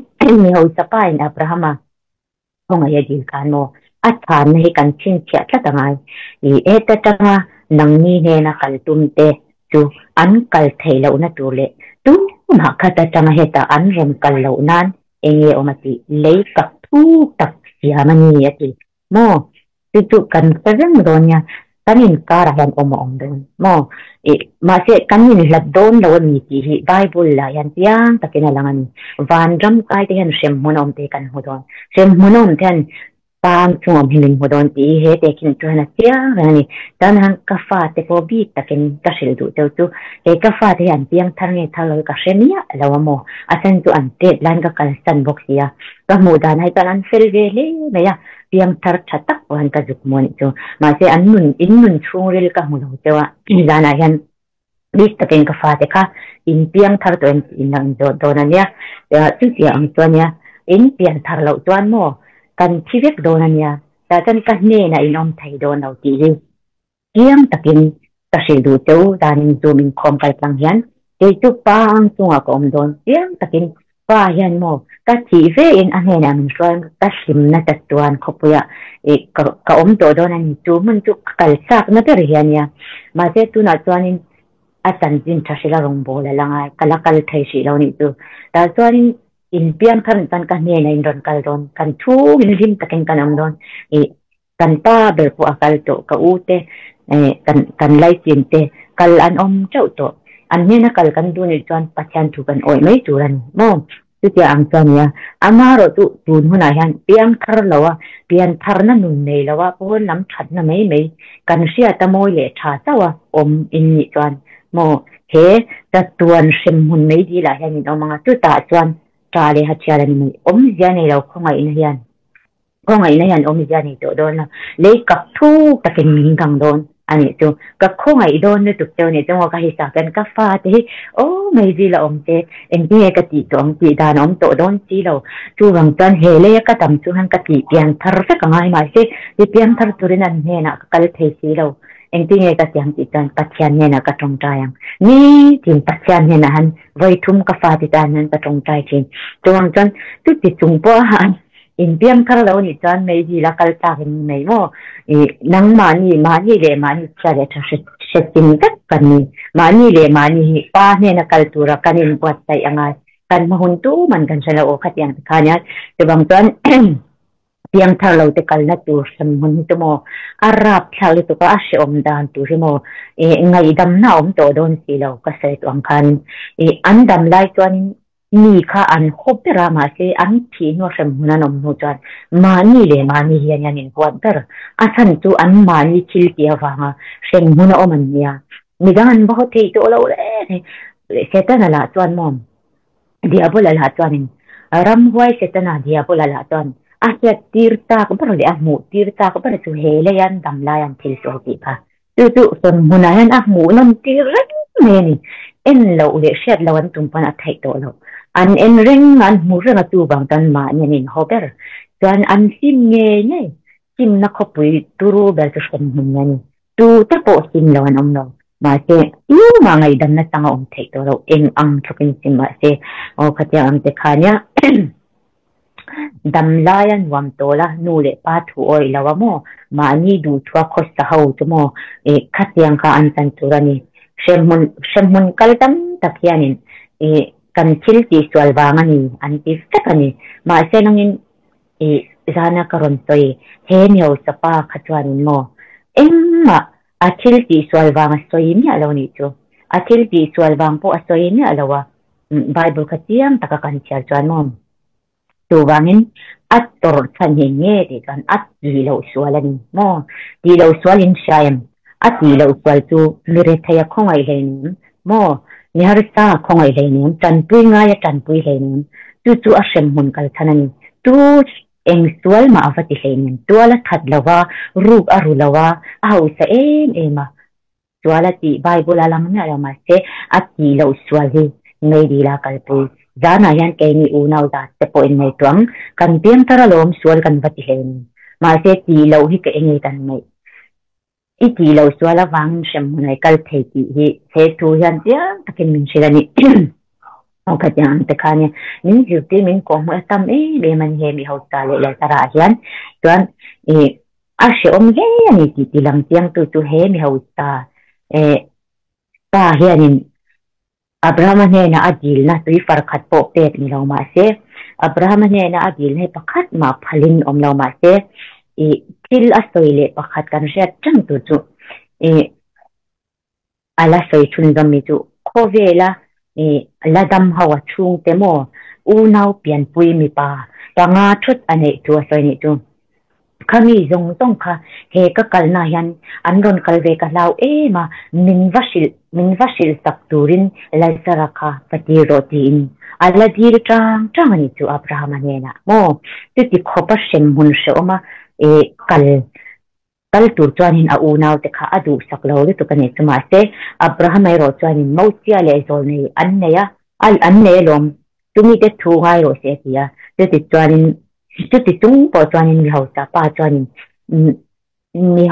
mi hausa pa in Abrahama khawngaih a dil khan maw a chhanna hi kan chhinchhiah tlat a ngai. I heta tanga nangni hnena kal tum te chu an kal theih lohna tur leh tumah khat atanga heta an rawn kal loh nan enge awm a tih lei kak thuk tak siam a ni a ti maw? Chu chu kan hre reng dawn nia, kan inkarah hian awm a awm dawn maw? Ih, mahse kan inhlat dawn lo a ni tih hi Bible ah hian chiang takin a lang a ni. Vanram kai te hian hremhmun a awm te hi kan hmu dawn. Hremhmun a awm te hian Pang chung awm hi min hmu dawn tih hi he tehkhin chuan a chiang reng a ni. Chuan han ka fate pawh bik takin ka hrilh duh cheu chu he ka fate hi an piang thar nge thar lo hi ka hre miah lo a maw? A chhan chu an tet laiin ka kalsan bawk si a, ka hmuh dan ai chuan an fel ve hle mai a, piang thar tha tak pawh hian ka zuk maw nih chu. Mahse an nun in nun chhungril ka hmu lo cheu a, zanah hian bik takin ka fate kha in piang thar tawh em tih in lo inzawt dawn a nia. Chutiang ang chuan nia in pian thar loh chuan maw kan thi vek dawn a nia, tah chuan ka hnenah in awm thei dawn lo tih hi chiang takin ka hrilh duh che u danin zoom inkhawm kal tlang hian kei chu pa ang chungah ka awm dawn chiang takin pa hian maw ka thih ve in a hnenah min hruai ka hlimna chatuan khawpuiah ih ka ka awm tawh dawn a ni chu hmun chu ka kal chakna ber hi a nia mahse tunah chuanin a chanchin tha hrila rawngbâwl a la ngai ka la kal thei hrih lo nih chu tah chuanin in piang thar chuan ka hnenah in rawn kal dawn kan chhungin hlim takin kan awm dawn ih Kan pa ber pawh a kal tawh, ka u te, kan kan laichin te kal an awm teuh tawh. An hnena kal kan duh nih chuan Pathian thu kan awih mai tur a ni maw? Chutia ang chuan nia, amaherawh chu tun hunah hian piang thar lo a, pian tharna nun nei lo a, pawn lam thatna mai mai kan hriat a mawi leh tha chauh a awm in nih chuan maw he chatuan hremhmun mai dilah hian in awm ang a, chutah chuan tha leh hathial a ni mai, awmzia nei lo khawngaihna hian. Khawngaihna hian awmzia nei tawh dawn lo. Lei kap thuk takin min dang dawn. Anih chu ka khawngaih dawn lutuk cheu nih chu maw ka hisa hian ka fate hi aw mai zil a awm che engtin nge ka tih tawh ang tih dan a awm tawh dawn si lo. Chuvang chuan he leia ka dam chu hian ka tih pian thar vek a ngai mahse ti piang thar turin an hnenah ka kal thei si lo. Engtin nge ka ti ang tih chuan Pathian hnenah ka tawngtai ang. Nitin Pathian hnenah han vawi thum ka fate tan hian ka tawngtai thin. Chuvang chuan chuti chung pawha in piang thar lo nih chuan meizil a kal tlak in ni mai maw? Ih nangmahni mahni leh mahni chhia leh tha hre hre chin vek kan ni. Mahni leh mahni hi pa hnena kal tura kan inbuatsaih a ngai. Kan hma hun tu man kan hre lo aw khatiang te khan hian. Chuvang chuan piang thar lo te kalna tur hrem hmun hi chu maw a rap thlak lutuk a, a hrehawm dan tur hi maw ih ngaihdamna a awm tawh dawn si lo ka sawi tawh ang khanin. Ih an dam lai chuanin Mi kha an haw ber a, mahse an thih hnu a hrem hmun an awm hnu chuan mahni leh mahni hian an inhuat ber. A chhan chu an mahni thil tih avanga hrem hmun a awm an nia. Midang an va haw thei tawh lo reng reng. Setana lah chuan maw, Diabola lah chuanin ramhuai Setana Diabola lah chuan a hriat tir tak ber leh a hmuh tir tak ber chu he lei an dam lai an thil sawi tih kha Chu chu sawmhmunah hian a hmuh nawm tir reng mai a ni. En loh leh hriat loh an tum pawn a theih tawh loh. An en reng a, an hmu reng a chuvang chuan mahni an inhaw ber. Chuan an hlim ngei ngei. Hlimna khawpui turu ber chu hremhmun a ni. Tu te pawh hlim lo an awm lo. Mahse, tumah ngaihdamna chang a awm theih tawh loh. Eng ang thlawkin sim mahse, aw khatiang ang te kha nia. Dam laia nuam tawl a, nu leh pa thu awih lo a maw? Mahni duhthua khawsa ho chu maw? Ih, khatiang kha an chan tur a ni. Hremhmun, hremhmun kal tam tak hianin ih, kan thil tihsual vang a ni an ti vek a ni. Mahse nangin ih, zana ka rawn sawi, he mihausa pa kha chuanin maw? Engmah a thil tihsual vang a sawi miah lo nih chu. A thil tihsual vang pawh a sawi miah lo a. Bible kha chiang taka kan chhiar chuan maw? Chuvangin a tawrh chhan hi nge tih chuan a tih loh sual a ni maw? Tih loh sual in hria em? A tih loh sual chu mi retheia khawngaih hleinem maw? Mi harsa khawngaih hleinem, tanpui ngaia tanpui hleinem, chu chu a hrem hmun kal chhan a ni. Tu eng sual mah a va ti hleinem, tual a that lo va, ruk a ru lo a, a hausa em em a. Sual a tih Bible a lang miah lo mahse a tih loh sual hi ngei dil a kalpui. Zanah hian keini unau zat te pawh in ngaihtuah ang, kan piang thar alawm sual kan va ti hle ni. Mahse tih loh hi ka enge kan ngaih. I tih loh sual avangin hremhmun ai kal thei tih hi he thu hian chiang takin min hrilh a ni. Aw khatiang ang te kha nia min zirtir min kawhhmuh a tam em em a ni he mi hausa leh Laltara ah hian chuan ih A hrehawm hle a ni tih ti lang chiangtu chu he mi hausa eh pa hianin Abrahama hnena a dilna tui far khat pawh pek ni lo mah se, Abrahama hnena a dilna hi pakhat mah phalin awm lo mah se, ih thil a sawi leh pakhat kan hriat ṭang tur chu ih A la sawi chhunzawm mi chu khawvela la dam ho a chhungte maw unau pianpui mipa panga thut a neih thu a sawi nih chu. Khami zawng zawng kha he ka kalna hian an rawn kal ve ka hlau em a, min va hrilh min va hrilh sak turin Lazara kha va tir rawh tiin a la dil tang tang a nih chu Abrahama hnenah maw chuti khawpa hrem hmun hrehawma kal Kal tur chuanin a unaute kha a duhsak lo lutuk a ni chu. Mahse, Abraham erawh chuanin Mosia leh Zawlnei an nei a, an nei alawm, chumite thu ngai rawh se a ti a. Chuti chuanin, chuti chung pawh chuanin mi hausa pa chuanin mi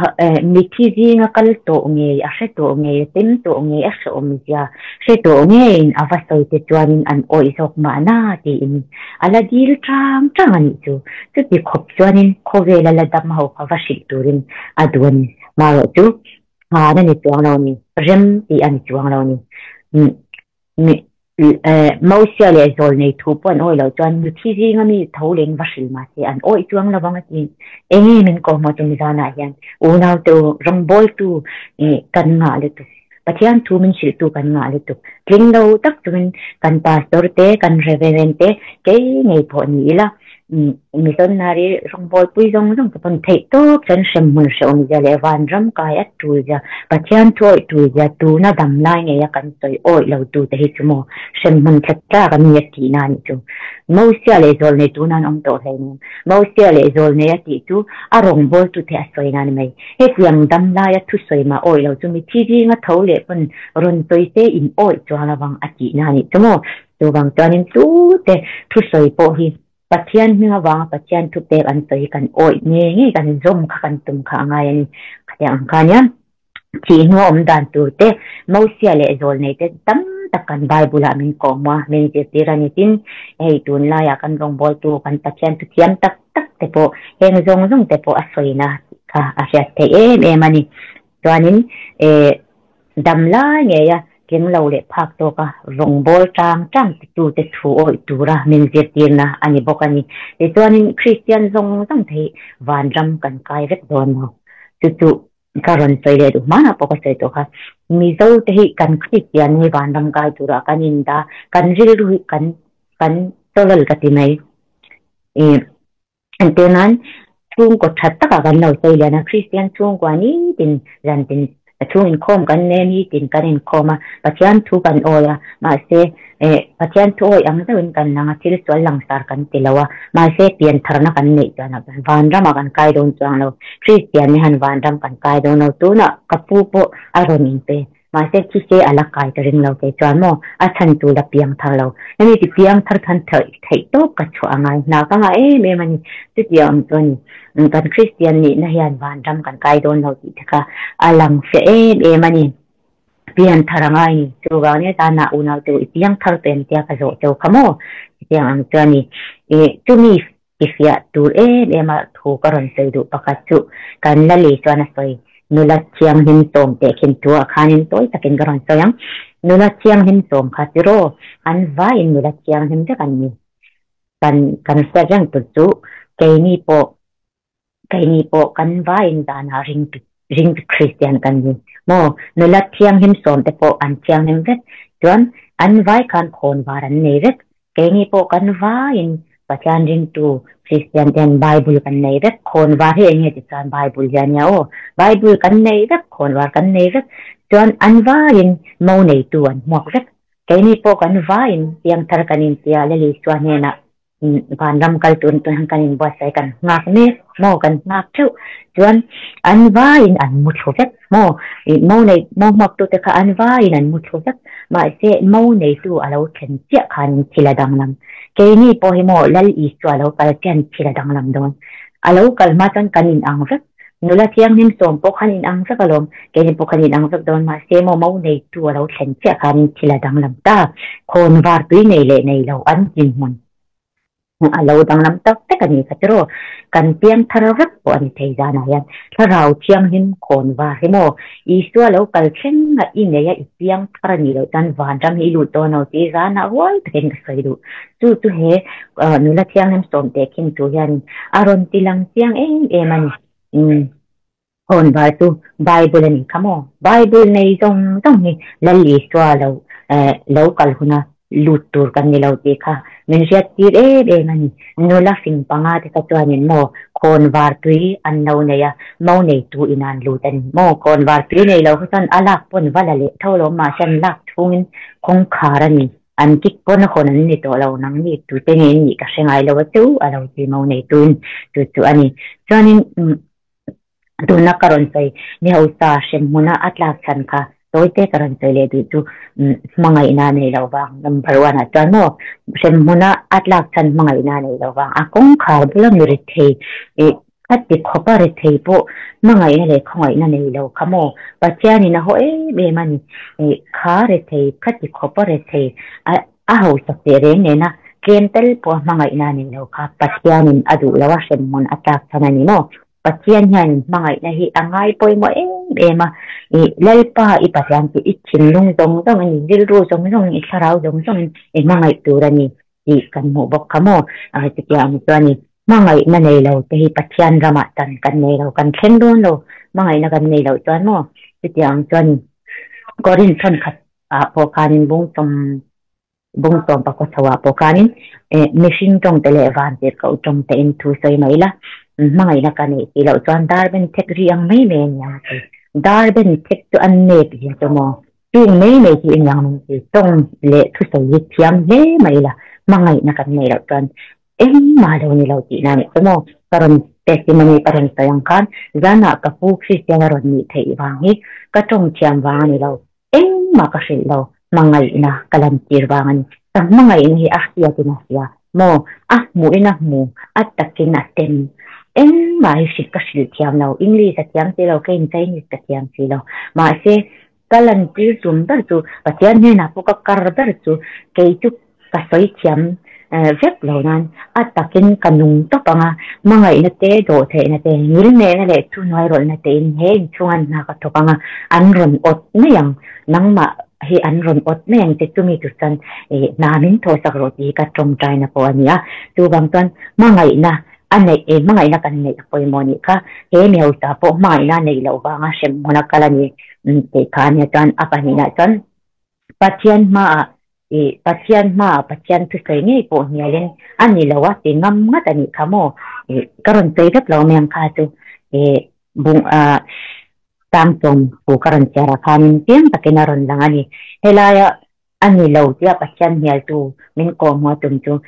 mithi zinga kal tawh ngei, a hre tawh ngei, a tem tawh ngei, a hrehawm zia hre tawh ngeiin a va sawi te chuanin an awih zawk mahna tiin a la dil tang tang a nih chu. Chuti khawp chuanin khawvela la dam ho kha va hrilh turin a duh a ni. Marawh chu han a ni chuang lo a ni, rem tih a ni chuang lo a ni. Mosia leh Zawlnei thu pawh an awih loh chuan mithi zinga mi tho leng va hrilh mah se an awih chuang lo vang a ti. Enge min kawhmawh chu mizanah hian unaute u rawngbawltu kan ngah lutuk. Pathian thu min hrilhtu kan ngah lutuk. Tling lo tak chungin kan pastor te, kan reverend te kei ngei pawh ni ila, missionary rawngbawlpui zawng zawng te pawn theih tawp chuan hremhmun hrehawm zia leh vanram kai a tul zia, Pathian thu awih tul zia tuna dam lai ngeia kan sawi awih lo tu te hi chu maw hremhmun thla tlak an ni a tihna a nih chu. Mosia leh zawlnei tuna an awm tawh hleinem. Mosia leh zawlnei a tih chu a rawngbawltute a sawi nan mai. Hetiang dam laia thusawi mah awih lo chu mithi zinga tho leh pawn rawn sawi se in awih chuang lovang a tihna a nih chu maw? Chuvang chuanin tute thusawi pawh hi Pathian hming avanga Pathian thupek an sawi hi kan awih nge nge kan zawm kha kan tum kha a ngai a ni. Khatiang ang kha nia. Thih hnu a awm dan tur te, Mosia leh zawlnei te tam tak kan Bible ah min kawhhmuh a, min zirtir a ni. Tin, hei tunlaiah kan rawngbawltu kan Pathian thuthiam tak tak te pawh heng zawng zawng te pawh a sawina kha a hriat theih em em a ni. Chuanin eh dam lai ngeia tling lo leh phak tawka rawngbâwl ṭang ṭang titute thu awih tura min zirtirna a ni bawk a ni. Tichuanin Kristian zawng zawng te hi vanram kan kai vek dawn lo. Chu chu ka rawn sawi leh duh hmanah pawh ka sawi tawh kha. Mizo te hi kan Kristian hi vanram kai turah kan indah, kan rilru hi kan kan tawlal ka ti mai. Ih. Engtir nan chhungkaw tha takah kan lo sawi lian a, Kristian chhungkua nitin zantin chhung inkhawm kan nei a, nitin kan inkhawm a, Pathian thu kan awi a, mahse eh Pathian thu awi ang deuhin kan lang a, thil sual langsar kan ti lo a, mahse piantharna kan neih chuan ah chuan vanramah kan kai dawn chuang lo, Kristian ni han vanram kan kai dawn lo, tunah ka pu pawh a rawn inpe. Mahse khi se a la kai ka ring lo kei chuan maw a chhan tur la piang thar lo. Hemi ti piang thar khan theih tawp ka chhuah a ngai hna ka ngah em em a ni. Chutiang ang chuan kan Kristian nihna hian vanram kan kai dawn lo tih te kha a lang fiah em em a ni. Pian thar a ngai ni. Chuvang nia zana unau te u i piang thar tawh em tia ka zawh cheu kha maw. Chutiang ang chuan i chumi Tifiah tur em em a thu ka rawn sawi duh pakhat chu kan la lei chuan a sawi. Nula thianghlim sawm teh khin thu ah khanin tawi takin ka rawn sawi ang. Nula thianghlim sawm kha chu raw, an vaiin nula thianghlim vek an ni. Kan kan hriat reng tur chu keini pawh keini pawh kan vaiin zanah ring ring Kristian kan ni maw. Nula thianghlim sawm te pawh an thianghlim vek chuan an vai khan khawn var an nei vek. Keini pawh kan vaiin Pathian ringtu Kristian ten Bible kan nei vek, khawn var hi eng nge ti chuan Bible hi a nia aw. Bible kan nei vek, khawn var kan nei vek chuan an vaiin mo neitu an hmuak vek. Keini pawh kan vaiin piangthar kan intia Lali Isua hnenah vanram kal tur tun kan inbuatsaih kan nghak mek maw kan nghak theuh chuan an vaiin an mu thlu vek maw ih mo nei mo hmuaktute kha an vaiin an mu thlu vek mahse mo neitu a lo thlen chiah khanin thil a danglam keini pawh hi maw Lal Isua a lo kal chian thil a danglam dawn a lo kal hma chuan kan inang vek nula thianghlim sawm pawh khan inang vek alawm keini pawh khan inang vek dawn mahse maw mo neitu a lo thlen chiah khanin thil a danglam ta khawn var tui nei leh nei lo an dinhmun. A lo danglam tak tak a ni kha tiraw? Kan piang thar vek pawh a ni thei zanah hian Thlarau Thianghlim khawn var hi maw? Isua lo kal thleng a i nei a i piang thar a nih loh chuan vanram hi i lut dawn lo tih zanah huai takin ka sawi duh. Chu chu he nula thianghlim sawmte khin tur hianin a rawn ti lang chiang em em a ni. Umm. Khawn var chu Bible a nih kha maw? Bible nei zawng zawng hi Lal Isua lo lo kal huna lut tur kan ni lo tih kha min hriat tir em em a ni. Nula fing panga te kha chuanin maw khawn var tui an lo nei a, mo neitu in an lut a ni maw? Khawn var tui nei lo kha chuan a lak pawn va la leh tho lo mahse an lak chhungin kawngkhar a ni. An kik pawn a hawn an ni tawh lo, nangni tute nge in nih ka hre ngai lo a chu a lo ti mo neituin chu chu a ni. Chuanin Tuna ka rawn sawi ni hausa hrem hmuna a tlak chhan kha tawite ka rawn sawi leh duh chu hmangaihna nei lo vang number one ah chuan maw hrem hmuna a tlak chhan hmangaihna nei lo vang a kawngkhar bula mi rethei ih khati khawpa rethei pawh hmangaihna leh khawngaihna nei lo kha maw Pathianin a haw em em a ni ih kha rethei khati khawpa rethei a a hausak teh reng nena tlem tel pawh a hmangaihna nei lo kha Pathianin a duh lo a hrem hmun a tlak chhan a ni maw. Pathian hian hmangaihna hi a ngai pawimawh em em a, i Lalpa i Pathian chu i thinlung zawng zawngin, i rilru zawng zawngin, i thlarau zawng zawngin i hmangaih tur a ni tih kan hmuh bawk kha maw? Chutiang ang chuan i hmangaihna nei lo te hi Pathian ramah tan kan nei lo, kan thleng dawn lo, hmangaihna kan nei loh chuan maw? Chutiang ang chuan Korinth thenkhat ah pawh khanin bung sawm Bung sawm pakua chho ah pawh khanin mihring tawng te leh van tirhkoh tawng te in thu sawi mai ila, hmangaihna ka neih tih loh chuan dar ben thek ri ang mai mai a ni ang a ti. Dar ben thek chu an nep zia chu maw? Chung mai mai chu i ni ang min ti. Tawng leh thu sawi hi thiam hle mai ila. Hmangaihna kan neih loh chuan engmah lo ni lo tihna a nih chu maw? Ka rawn testimony ka rawn sawi ang khan zanah ka pu Kristian a rawn nih theih vang hi ka tawng thiam vang a ni lo, engmah ka hrilh lo, hmangaihna ka lantir vang a ni. Ka hmangaihna hi a hriatin a hria maw? A hmuhin a hmu, a takin a tem. Engmah hi hrilh ka hrilh thiam lo, English a thiam si lo, keiin Chinese ka thiam si lo. Mahse, Ka lantir tum ber chu Pathian hnenah pawh ka kar ber chu kei chu ka sawi thiam vek lo nan a takin ka nung tawp ang a, hmangaihna te, dawhtheihna te, ngilnehna leh thuhnuairawlhna tein he inchhunga hna ka thawk ang a, an rawn awt mai ang, nangmah hi an rawn awt mai ang che chumi tur chuan hna min thawhsak rawh tih hi ka tawngtaina pawh a ni a, chuvang chuan hmangaihna A neih e, hmangaihna kan neih a pawimawh nih kha. He mi hausa pawh hmangaihna a neih loh vanga hrem hmun a kal a ni tih kha a nia. Chuan a pahnihna chuan Pathian hmaah ih Pathian hmaah Pathian thusawi ngei pawh hnialin a ni lo a ti ngam ngat a nih kha maw? Ih ka rawn sawi vek lo mai ang kha chu ih bung ah tlangchawm pu ka rawn chhiar ah khanin chiang takin a rawn lang a ni. Helaia A ni lo tia Pathian hnialtu min kawhhmuh a tum chu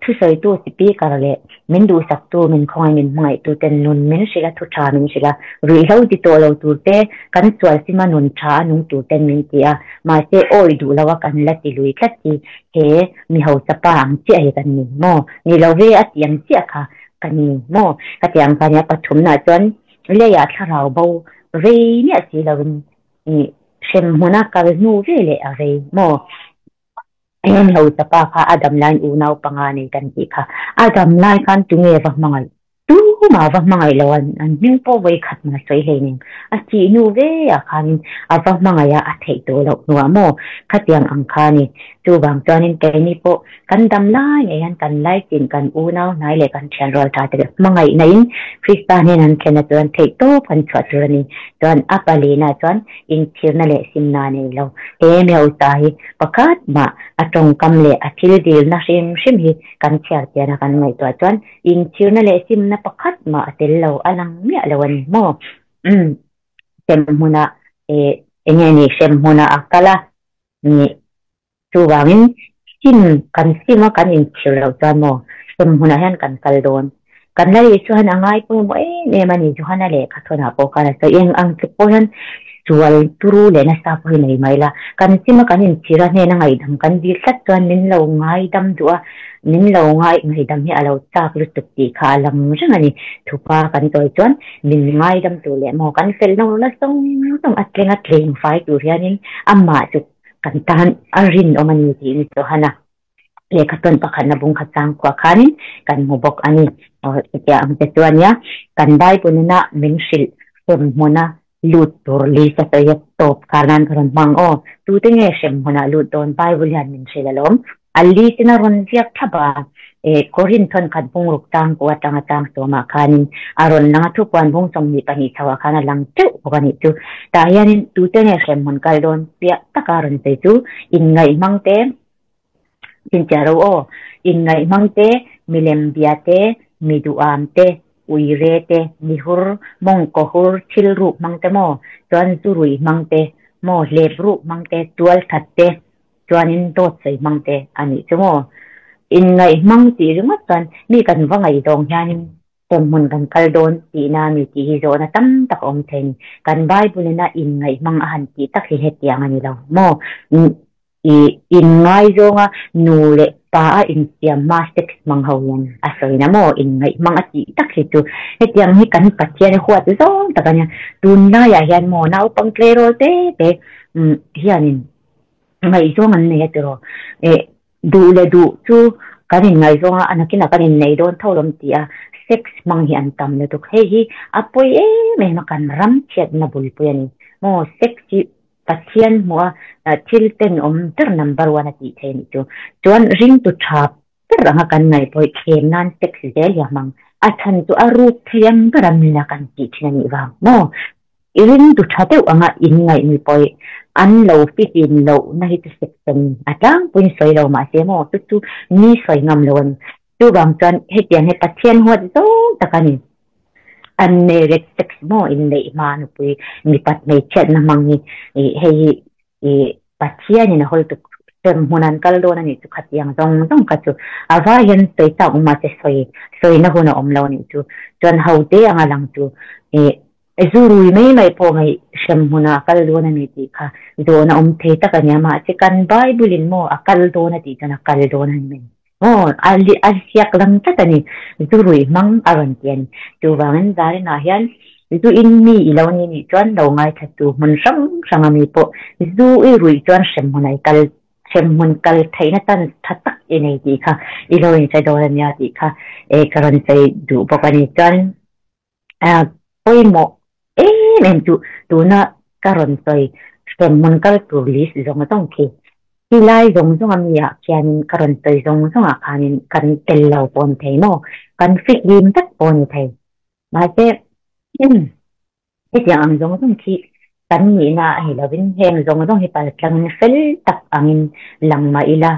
thusawitu speaker leh min duhsaktu, min khawngaih min hmangaihtu ten nun min hrilh a, thu tha min hrilh a, ruihhlo ti tawh lo tur te, kan sual sima nun tha a nung tur ten min ti a, mahse awi duh lo a kan la ti lui tlat hi he mi hausa pa ang chiah hi kan ni maw? Ni lo ve a ti ang chiah kha ka ni maw? Ka ti ang kha nia pathumnaah chuan leiah thlarau bo rei miah si loin I hrem hmuna kal hnu ve leh a rei maw? Eng lo chapa kha a dam laiin unau panga nei kan tih kha. A dam lai khan tunge va hmangaih? Tumah va hmangaih lo an an hming pawh vawi khat mah sawi hlei nen. A thih hnu ve ah khanin a va hmangaih a, a theih tawh loh hnuah maw? Khatiang ang kha a ni. Chuvang chuanin keini pawh Kan dam lai ngei hian kan laikin kan unau hnai leh kan thian rual tha te leh hmangaihna in Krista hnen an thlen a chuan theih tawp kan chhuah tur a ni. Chuan a palina chuan inchhirna leh simna nei lo. He Meuta hi pakhat mah a tawngkam leh a thil dilna hrim hrim hi kan chhiar pian a kan ngaihtuah chuan inchhirna leh simna pakhat mah a tel lo a lang miah lo a ni maw? Umm hremhmunah eh enge ni hremhmunah a kal a ni. Chuvangin sim kan sim a kan inchhir loh chuan maw hrem hmunah hian kan kal dawn. Kan la leh chuan a ngai pawimawh em em a ni. Johana lehkha thawnah pawh khan a sawi eng ang tluk pawh hian sual turu leh nasa pawh hi nei mai la. Kan sim a kan inchhir a hnena ngaihdam kan dil tlat chuan min lo ngaidam duh a, min lo ngai ngaihdam hi a lo chak lutuk tih kha a lang reng a ni. Thupa kan tawi chuan min ngaidam tur leh maw kan fel no la sawng sawng a tlenga tleng fai tur hianin amah chu Kan tan a rinawm a ni tiin Johana lehkha tawn pakhatna bung khat chang khuah khanin kan hmu bawk a ni. Aw chutiang ang te chu a nia, kan Bible ina min hrilh hrem hmuna lut tur list a sawi a tawp kar nan ka rawn hmang aw. Tute nge hrem hmuna lut dawn Bible hian min hrilh alawm. A list in a rawn ziak thlap a, e Korin thawnkhat bungruk tang pawh atanga tang sawmah khanin a rawn lang a, thupuan bung 22 chhoah khan a lang teuh bawk a nih chu. Tah hianin tute nge hremhmun kal dawn piah taka rawn sawi chu inngaih hmang te, chinchia ro aw, inngaih hmang te, milem bia te, mi duham te, uire te, mihur, mawngkaw hur, thil ruk hmang te maw, chuan zu rui hmang te maw, hlep ruk hmang te, tualthat te, Chuanin dawt sawi hmang te a nih chu maw? Inngaih hmang tih ringawt chuan mi kan va ngaih zawng hianin hremhmun kan kal dawn tihna mi tih hi zawhna tam tak a awm thei a ni. Kan Bible ina inngaih hmang a han tih tak hi hetiang a ni lo maw? I inngaizawng a nu leh pa a insiam hma sex hmang ho hian a sawina maw? Inngaih hmang a tih tak hi chu hetiang hi kan Pathian huat zawng tak a nia. Tunlaiah hian maw naupang tleirawl te te hianin Ngaihzawng an nei a tiraw? Eh, duh leh duh chu kan inngaihzawng a, a nakinah kan innei dawn tho lawm ti a, sex hmang hi an tam lutuk. Hei hi a pawi em em a, kan ram chhiatna bulpui a ni. Maw, sex hi Pathian hmuh a, thil tenawm ber number one a tih theih a nih chu. Chuan ringtu tha ber anga kan ngaih pawh hi thlem nan sex zel hi a hmang. A chhan chu a ruk thei ang ber a mina kan tih thin a nih vang maw? I ringtu tha deuh anga in ngaih mi pawh hi an lo fitin loh na hi chu sex a ni. A tlangpuiin sawi lo mahse maw chu chu mi sawi ngam lo a ni. Chuvang chuan hetiang hi Pathian huat zawng tak a ni. Unmarried sex maw inneih hma nupui mipat hmeichhiatna hmang hi hei hi Pathianin a hawl tuk. Hremhmun an kal dawn a nih chu khatiang zawng zawng kha chu a vai hian sawi chak awm mahse sawi sawina hun a awm lo a nih chu. Chuan ho te anga lang chu ih zu rui mai mai pawh ngaih hremhmun ah a kal dawn a ni tih kha zawhna awm thei tak a nia mahse kan Bible in maw a kal dawn a tih chuan a kal dawn a ni mai maw a a siak lang tlat a ni zu rui hmang a rawn ti a ni. Chuvangin Zarinah hian Zu in mi i lo ni nih chuan lo ngaithla tu hmun hrang hrang a mi pawh zu i ruih chuan hremhmun ai kal hremhmun kal theihna chance tha tak i nei tih kha i lo inhre dawn a nia tih kha e ka rawn sawi duh bawk a ni. Chuan pawimawh em em chu tuna ka rawn sawi hremhmun kal tur list zawng zawng khi ti lai zawng zawng a mi ah khianin ka rawn sawi zawng zawng ah khanin kan tel lo pawh a ni thei maw? Kan fihlim vek pawh a ni thei. Mahse, hetiang ang zawng zawng khi kan nihna a ni lovin heng zawng zawng hi paltlangin fel tak angin lang mah ila,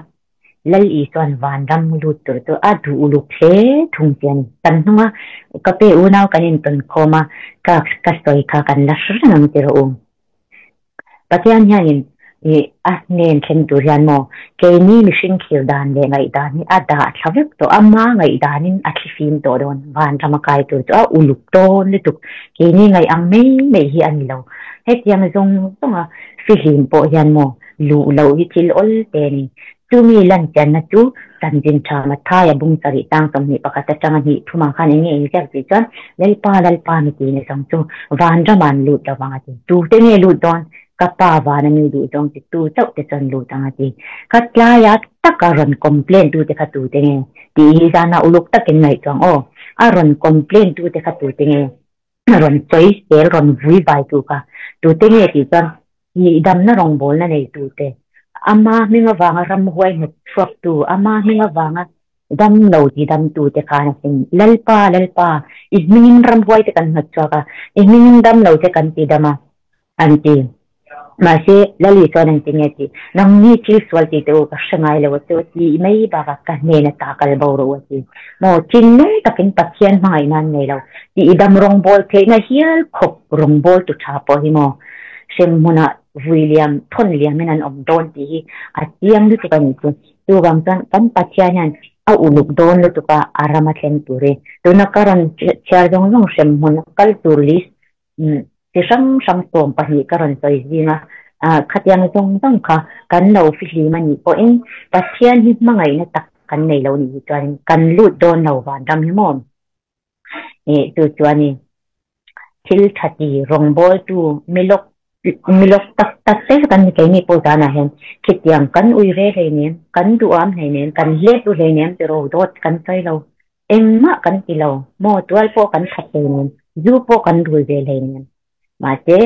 Lal Isua'n vanram lut tur chu a duh uluk hle thung che a ni. Kan hnunga ka pe unau kan intawn khawm a, ka ka sawi kha kan la hre reng ang ti rawh u. Pathian hianin ih a hnen thleng tur hian maw keini mihring thlir dan leh ngaihdan hi a dah thla vek tawh a, ma ngaihdanin a thlifim tawh dawn, vanram a kai tur chu a uluk dawn lutuk, keini ngaih ang mai mai hi a ni lo. Hetiang zawng zawnga fihlim pawh hian maw luh loh hi thil awl te a ni. Chumi lanchianna chu Chanchin Tha Mathaia bung sarih tang 21 atanga hnih thumah khan eng nge inziak tih chuan, Lalpa, Lalpa mi tihna zawng chu vanramah an lut lo vang a ti. Tute nge lut dawn? Ka pa vana mi duh zawng ti tu chauh te chuan lut ang a ti. Kha tlaia taka rawn complain tute kha tute nge? Tih hi zana uluk takin ngaihtuah ang aw. A rawn complain tute kha tute nge? Rawn sawi sel rawn vui vai tu kha tute nge tih chuan nihdamna rawngbawlna nei tute, ama hming avanga ramhuai nghet chhuak tu, ama hming avanga dam lo ti dam tute khan a sin. Lalpa, Lalpa, i hmingin ramhuai te kan nghet chhuak a, i hmingin dam lo te kan ti dam a, An ti. Mahse, Lali chuan an ti nge tih, Nangni thil sual tih teh u, ka hre ngai lo a chu tih mai bakah ka hnena ta kal bo rawh u a ti. Maw, thinlung takin Pathian hmangaihna an nei lo tih i dam rawngbawl theihna hial khawp rawngbawl tu tha pawh hi maw hremhmunah vui liam, thawn liamin an awm dawn tih hi a chiang lutuk a nih chu. Chuvang chuan kan Pathian hian a uluk dawn lutuk a, a ram a thleng tur hi. Tuna ka rawn chhiar zawng zawng hremhmun kal tur list Chi hrang hrang 12 ka rawn sawi zing a, khatiang zawng zawng kha kan lo fihlim a nih pawhin Pathian hi hmangaihna tak kan nei lo nih hi chuanin kan lut dawn lo vanram hi maw? Chu chuan i thil tha ti rawngbawltu milawk milawk tak tak te kan ni keini pawh zanah hian khitiang kan ui ve hleinem, kan duham hleinem, kan hlet u hleinem ti ro dawt kan sawi lo. Engmah kan ti lo, maw tual pawh kan khat hleinem, zu pawh kan rul ve hleinem. Mahse,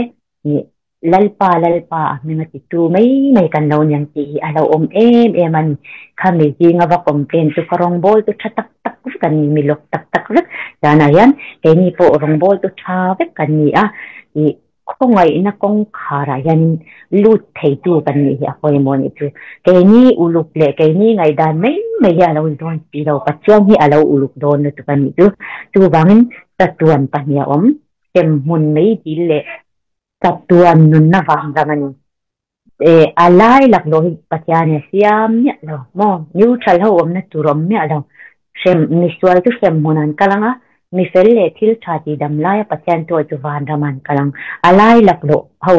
ih, Lalpa, Lalpa a hming a ti tu mai mai kan lo niang tih hi a lo awm em em a ni. Khami zinga va complain chu ka rawngbawl chu tha tak tak vek a ni, mi lawk tak tak vek. Zanah hian keini pawh rawngbawl chu tha vek kan ni a, ih, Khawngaihna kawngkharah hianin lut theitu kan nih hi a pawimawh nih chu. Keini uluk leh keini ngaihdan mai mai hi a lo dawn si lo, Pathian hi a lo uluk dawn lutuk a nih chu. Chuvangin chatuan pahnih a awm, hremhmun meidil leh chatuan nunna vang ram a ni. A lai laklawh hi Pathian a siam miah lo maw? Neutral ho awmna tur awm miah lo. Hrem, misual chu hremhmun an kal ang a, mifel leh thil tha tih dam laia Pathian tuah chu vanram an kal ang. A lai laklawh ho,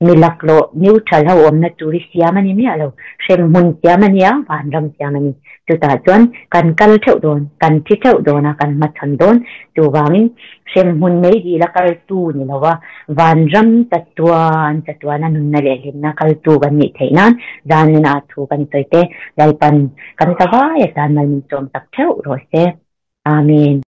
mi laklawh, neutral ho awmna tur hi siam a ni miah lo. Hremhmun siam a nia, vanram siam a ni. Chutah chuan kan kal theuh dawn, kan thi theuh dawn a, kan hmachhawn dawn. Chuvangin hremhmun mei dila kaltu ni lova vanram chatuan chatuana nunna leh hlimna kaltu kan nih theih nan zanina thu kan sawi te Lalpan kan ta vai atan mal min sawm tak theuh rawh se. Amen.